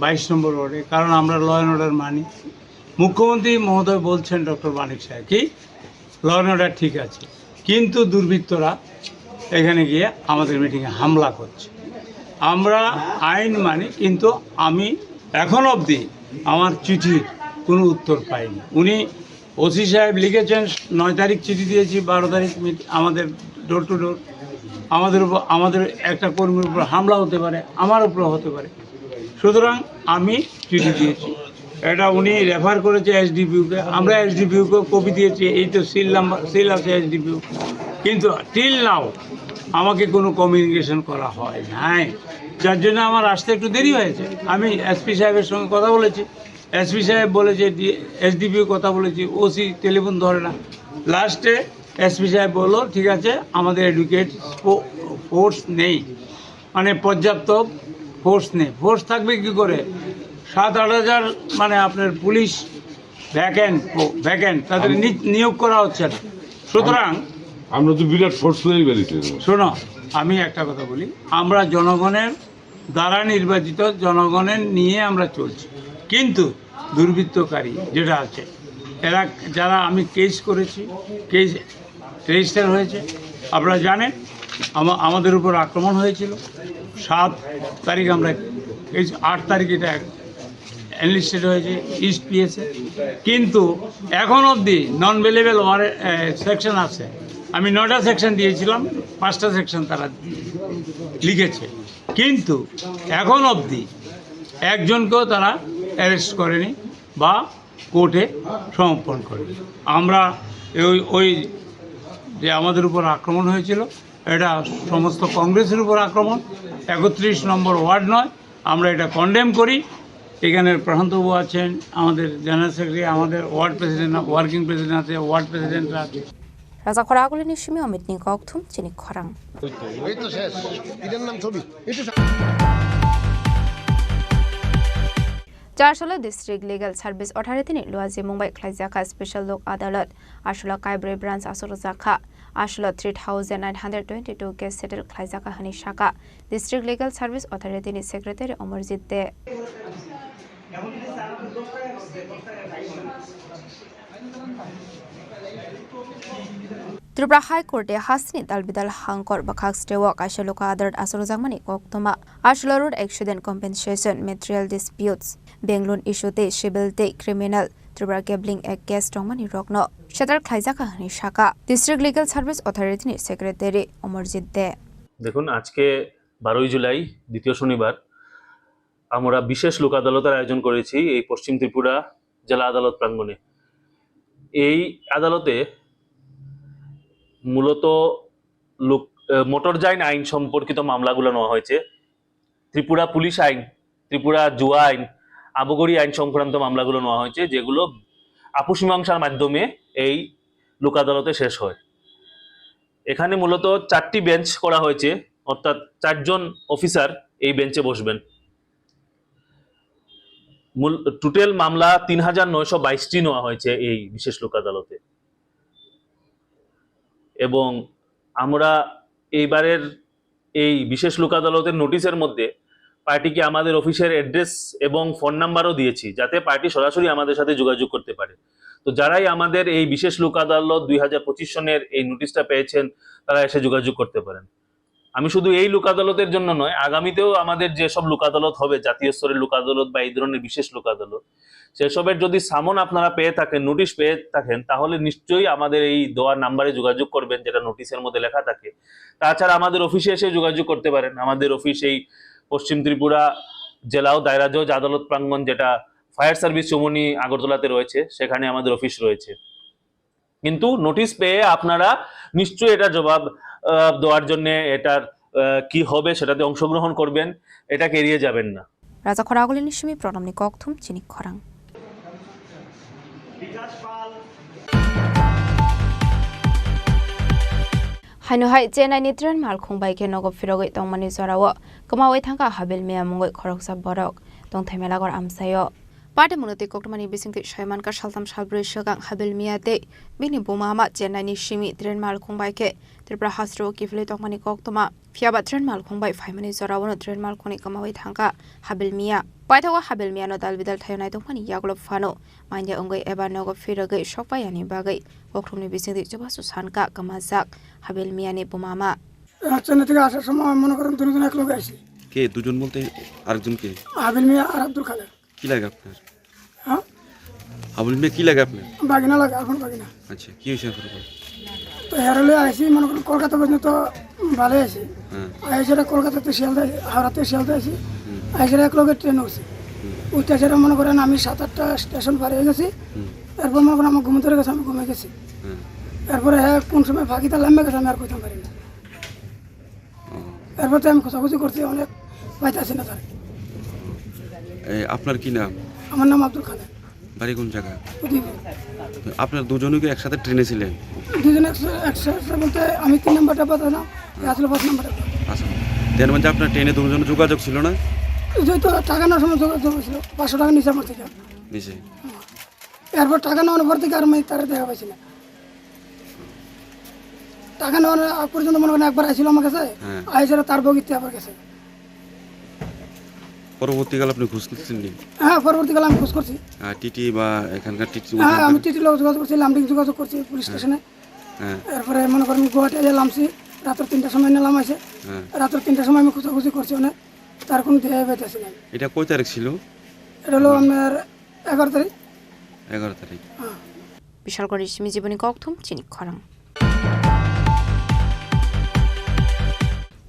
বাইশ নম্বর ওয়ার্ডে, কারণ আমরা ল অ্যান্ড অর্ডার মানি। মুখ্যমন্ত্রী মহোদয় বলছেন, ডক্টর মানিক সাহেব, কি ল অ্যান্ড অর্ডার ঠিক আছে, কিন্তু দুর্বৃত্তরা এখানে গিয়ে আমাদের মিটিংয়ে হামলা করছে। আমরা আইন মানি, কিন্তু আমি এখন অবধি আমার চিঠির কোনো উত্তর পাইনি। উনি ওসি সাহেব লিখেছেন, নয় তারিখ চিঠি দিয়েছি, বারো তারিখ মিট-, আমাদের ডোর টু ডোর, আমাদের উপর, আমাদের একটা কর্মীর উপর হামলা হতে পারে, আমার উপরে হতে পারে। সুতরাং আমি চিঠি দিয়েছি, এটা উনি রেফার করেছে এসডিপিওকে, আমরা এসডিপিওকে কপি দিয়েছি, এই তো সিল নাম্বার, সিল আছে এসডিপিও, কিন্তু টিল নাও আমাকে কোনো কমিউনিকেশন করা হয় নাই, যার জন্য আমার আসতে একটু দেরি হয়েছে। আমি এসপি সাহেবের সঙ্গে কথা বলেছি, এসপি সাহেব বলেছে, এসডিপিও কথা বলেছি, ওসি টেলিফোন ধরে না। লাস্টে এসপি সাহেব বললো, "ঠিক আছে, আমাদের অ্যাডুকেট ফো-, ফোর্স নেই, মানে পর্যাপ্ত ফোর্স নেই।" ফোর্স থাকবে কি করে? সাত আট হাজার মানে আপনার পুলিশ ভ্যাকেন্ট, ভ্যাকেন্ট, তাদের নি-, নিয়োগ করা হচ্ছে না। সুতরাং আমরা তো বিরাট ফোর্স তৈরি করেছি। শোনো, আমি একটা কথা বলি, আমরা জনগণের দ্বারা নির্বাচিত, জনগণের নিয়ে আমরা চলছি, কিন্তু দুর্বৃত্তকারী যেটা আছে, এরা, যারা আমি কেস করেছি, কেস রেজিস্টার হয়েছে, আপনারা জানেন আমা-, আমাদের উপর আক্রমণ হয়েছিল। সাত তারিখ আমরা এই আট তারিখ এটা এক-, এনলিস্টেড হয়েছে ইস্ট পিএসএ, কিন্তু এখন অবধি নন বেলেবল ওয়ারেন্ট সেকশন আছে। আমি নয়টা সেকশন দিয়েছিলাম, পাঁচটা সেকশন তারা লিখেছে, কিন্তু এখন অবধি একজনকেও তারা অ্যারেস্ট করেনি বা কোর্টে সমর্পণ করেনি। আমরা ওই ওই যে আমাদের উপর আক্রমণ হয়েছিল, এটা সমস্ত কংগ্রেসের উপর আক্রমণ। একত্রিশ নম্বর ওয়ার্ড নয়, আমরা এটা কন্ডেম করি। এখানে প্রশান্তবাবু আছেন, আমাদের জেনারেল সেক্রেটারি, আমাদের ওয়ার্ড প্রেসিডেন্ট, ওয়ার্কিং প্রেসিডেন্ট আছে, ওয়ার্ড প্রেসিডেন্ট আছে। Rajakhor Agulini simi Omitni kokthum chini khorang. এই তো শেষ। এটার নাম ছবি। এই তো শেষ। Charchalo District Legal Service Authority ni luaji mungbai khlaijakha Special Lok Adalat, aswlo kaibrwi branch achukjakha, aswlo three thousand nine hundred twenty-two case settle khlaijakha hwnwi sakha District Legal Service Authority ni Secretary Amarjit De. Tripura High Court e hasteni dalbidal hangkor bwkhak steo kaisa luka adalat achukjakmani koktwma. Aswlo road accident compensation, material disputes, bank loan issue tei civil tei criminal Tripura Gambling Act case tongmani rokno settle khlaijakha hwnwi sakha District Legal Service Authority ni Secretary Amarjit De. দেখুন, আজকে বারোই জুলাই, দ্বিতীয় শনিবার, আমরা বিশেষ লোক আদালতের আয়োজন করেছি এই পশ্চিম ত্রিপুরা জেলা আদালত প্রাঙ্গণে। এই আদালতে মূলত লোক, আহ, মোটরযান আইন সম্পর্কিত মামলাগুলো নেওয়া হয়েছে। ত্রিপুরা পুলিশ আইন, ত্রিপুরা জুয়া আইন, আবকারি আইন সংক্রান্ত মামলাগুলো নেওয়া হয়েছে, যেগুলো আপস মীমাংসার মাধ্যমে এই লোক আদালতে শেষ হয়। এখানে মূলত চারটি বেঞ্চ করা হয়েছে, অর্থাৎ চারজন অফিসার এই বেঞ্চে বসবেন। মূল, টোটাল মামলা তিন হাজার নয়শো বাইশটি নেওয়া হয়েছে এই বিশেষ লোক আদালতে। এবং আমরা এইবারের এই বিশেষ লোক আদালতের নোটিশের মধ্যে পার্টিকে আমাদের অফিসের অ্যাড্রেস এবং ফোন নাম্বারও দিয়েছি, যাতে পার্টি সরাসরি আমাদের সাথে যোগাযোগ করতে পারে। তো যারাই আমাদের এই বিশেষ লোক আদালত দুই হাজার পঁচিশ সনের এই নোটিশটা পেয়েছেন, তারা এসে যোগাযোগ করতে পারেন। আমি শুধু এই লোক আদালতের জন্য নয়, আগামীতেও আমাদের যেসব লোক আদালত হবে, জাতীয় স্তরের লোক আদালত বা এই ধরনের বিশেষ লোক আদালত, সেসবের যদি সামন আপনারা পেয়ে থাকেন, নোটিশ পেয়ে থাকেন, তাহলে নিশ্চয়ই আমাদের এই দেওয়া নাম্বারে যোগাযোগ করবেন, যেটা নোটিশের মধ্যে লেখা থাকে। তাছাড়া আমাদের অফিসে এসে যোগাযোগ করতে পারেন। আমাদের অফিস এই পশ্চিম ত্রিপুরা জেলা ও দায়রা জজ আদালত প্রাঙ্গণ, যেটা ফায়ার সার্ভিস চৌমুহনী আগরতলাতে রয়েছে, সেখানে আমাদের অফিস রয়েছে। কিন্তু নোটিশ পেয়ে আপনারা নিশ্চয়ই এটা জবাব, আহ, দেওয়ার জন্য এটার, আহ, কি হবে সেটাতে অংশগ্রহণ করবেন, এটাকে এড়িয়ে যাবেন না। Rajakhor Agulini simi pronomni kokthum chini khorang. Haino hai Chennai ni train malkhung bai khe nogo phirogwi tongmani jorao kwmawi thangkha Habil Miya mungwi khoroksa borok tongthai melagar amchaio. Party mwnwi tei koktwmani bisingtwi saimankha saltham salbrwi swkang Habil Miya tei bini buma ama Chennai ni simi train malkhung bai khe Tripura hasteo kiphilwi tongmani koktwma. Phiyaba train malkhung bai phaimani jorao no train malkhungni kwmawi thangkha Habil Miya. Paithago Habil Miyano dalbidal thaio naitokmani yagulo phano manya wngwi eba nogo phirogwi sokpaiyani bagwi koktwmni bisingtwi chubachu sankha kwmajak Habil Miyani buma ama. রাত চারটা থেকে আসার সময় মনে করেন দুজন এক লগে আইছি। কে দুজন বলতে? আরেকজন কে? হাবিল মিয়া আর আব্দুল খালেক। কি লাগে আপনার? হ্যাঁ? হাবিল মিয়া কি লাগে আপনার? বাগিনা লাগে, এখন বাগিনা। আচ্ছা, কি হয়েছে আপনার? তো হেরালে আইছি, মনে করেন কলকাতা পর্যন্ত ভালো আছি। হ্যাঁ। আইসারা কলকাতাতে শিয়ালদা, হাওড়াতে শিয়ালদা আছি। হুম। আইসারা এক লগে ট্রেন উঠছি। হুম। উঠতে সেটা মনে করেন আমি সাত আটটা স্টেশন পার হয়ে গেছি। হুম। এরপর মনে করেন আমার ঘুম ধরে গেছে, আমি ঘুমিয়ে গেছি। হুম। এরপরে হ্যাঁ কোন সময় ফাঁকিটা লাম্বা গেছে আমি আর কইতাম পারি না। ও। এরপর তো আমি খোঁজাখুঁজি করছি, অনেক পাইতেছি না তার। এ, আপনার কি নাম? আমার নাম আব্দুল খালেক। বাড়ি কোন জায়গা? উদয়পুর। আপনার দুজনই কি একসাথে ট্রেনে ছিলেন? দুজন একসা-, একসাথে বলতে আমি তিন নম্বর ডাব্বা ছিলাম, এ আসলে পাঁচ নম্বর ডাব্বা। আচ্ছা, তার মানে আপনার ট্রেনে দুজন যোগাযোগ ছিল না? ওই তো টাকা নেওয়ার সময় যোগাযোগ হয়েছিল, পাঁচশো টাকা নিচে আমার থেকে। নিচে। এরপর টাকা নেওয়ার পর থেকে আর আমি তারা দেখা পাইছি না। টাকা নেওয়ার আগ পর্যন্ত মনে করেন একবার আইছিল আমার কাছে, হ্যাঁ। আইসারা তার বগিতে আবার গেছে। পরবর্তীকালে আপনি খোঁজ নিচ্ছেন নি? হ্যাঁ, পরবর্তীকালে আমি খোঁজ করছি। আহ, টিটি বা এখানকার টিটি হ্যাঁ, আমি টিটির লগে যোগাযোগ করছি, লামডিং যোগাযোগ করছি পুলিশ হ্যাঁ। স্টেশনে। হ্যাঁ। এরপরে মনে করেন গুয়াহাটি আইয়া লামছি, রাতের তিনটার সময় নিয়ে লামাইছে। হ্যাঁ। রাতের তিনটার সময় আমি খোঁজাখুঁজি করছি অনেক, তার কোনো দেহে পাইতেছি না। এটা কয় তারিখ ছিল? এটা হলো আপনার এগারো তারিখ। এগারো তারিখ। Bishalgarh simi jiboni kokthum chini khorang.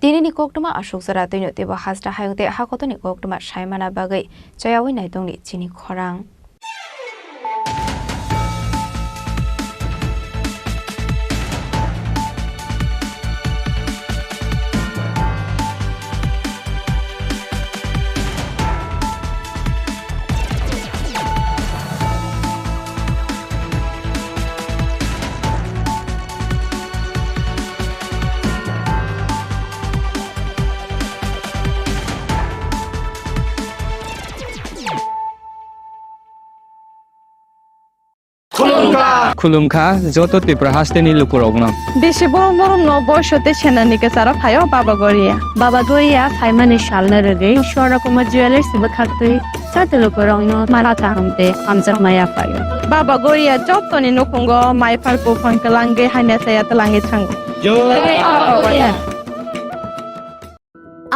Tinini koktwma aswk jora twino teibo hasta hayung tei hakotoni koktwma saimana bagwi chayawi naitongni chini khorang. Khulumkha joto Tripura hasteni lukurokno. Bisi borom borom no boiso tei senani kwcharo phaio Baba Goria. Baba Goria phaimani salno rwgwi Swarna Kumar Jewellers bwkhaktwi joto lukurokno mala kaham tei hamjakma yaphaio. Baba Goria jotoni nukhungo maiphar buphang kwlangwi hamya chaya twlangwi thango.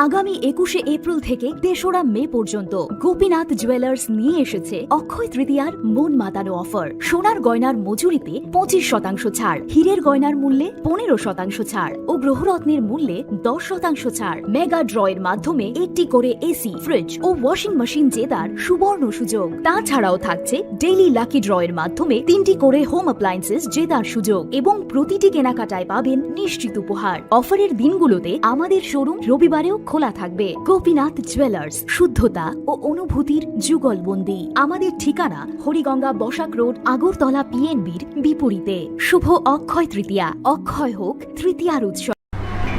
আগামী একুশে এপ্রিল থেকে তেসরা মে পর্যন্ত গোপীনাথ জুয়েলার্স নিয়ে এসেছে অক্ষয় তৃতীয়ার মন মাতানো অফার। সোনার গয়নার মজুরিতে পঁচিশ শতাংশ ছাড়, হীরের গয়নার মূল্যে পনেরো শতাংশ ছাড় ও গ্রহরত্নের মূল্যে দশ শতাংশ ছাড়। মেগা ড্রয়ের মাধ্যমে একটি করে এসি, ফ্রিজ ও ওয়াশিং মেশিন জেতার সুবর্ণ সুযোগ। তাছাড়াও থাকছে ডেইলি লাকি ড্রয়ের মাধ্যমে তিনটি করে হোম অ্যাপ্লায়েন্সেস জেতার সুযোগ এবং প্রতিটি কেনাকাটায় পাবেন নিশ্চিত উপহার। অফারের দিনগুলোতে আমাদের শোরুম রবিবারেও খোলা থাকবে। গোপীনাথ জুয়েলার্স, শুদ্ধতা ও অনুভূতির যুগলবন্দি। আমাদের ঠিকানা হরিগঙ্গা বসাক রোড, আগরতলা পিএনবির বিপরীতে। শুভ অক্ষয় তৃতীয়া, অক্ষয় হোক তৃতীয়ার উৎসব।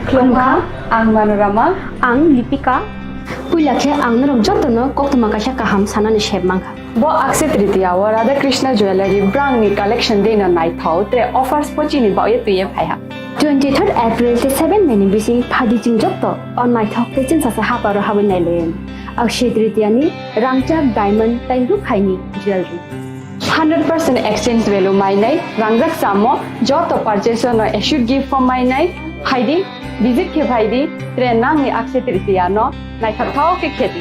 Khulumkha, ang Manorama. Ang Lipika. Puila khe ang norok jotono koktwma kaisa kaham sanani sep mankha. Bo Akshaya Tritiya o Radha Krishna Jewellery brangni collection dino naithok tre offers bo chini baoye twiye phaiha. Twenty third April tei seven May ni bising phaidi chwng joto o naithok tei chwngsasa haparo habwi nailayan. Akshaya Tritiya ni rangchak diamond tei rukhaini jewellery. Hundred percent exchange value mainai rangjak samo joto purchase no assured gift form mainai phaidi, visit khe phaidi, tre nangni Akshaya Tritiya no naithok thok khe khedi.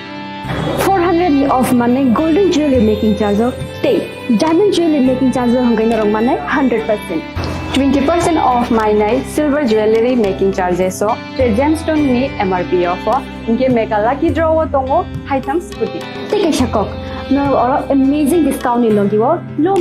Four hundred ni off manai golden jewelry making charge o tei diamond jewelry making charge o hwnkhai norok manai hundred percent. Twenty percent off mainai silver jewelry making charges o tre gemstone ni M R P o pho hwnkhe mega lucky draw o tongo haitham scooty. Tei kaisa kok, norok oro amazing discount ni logi o low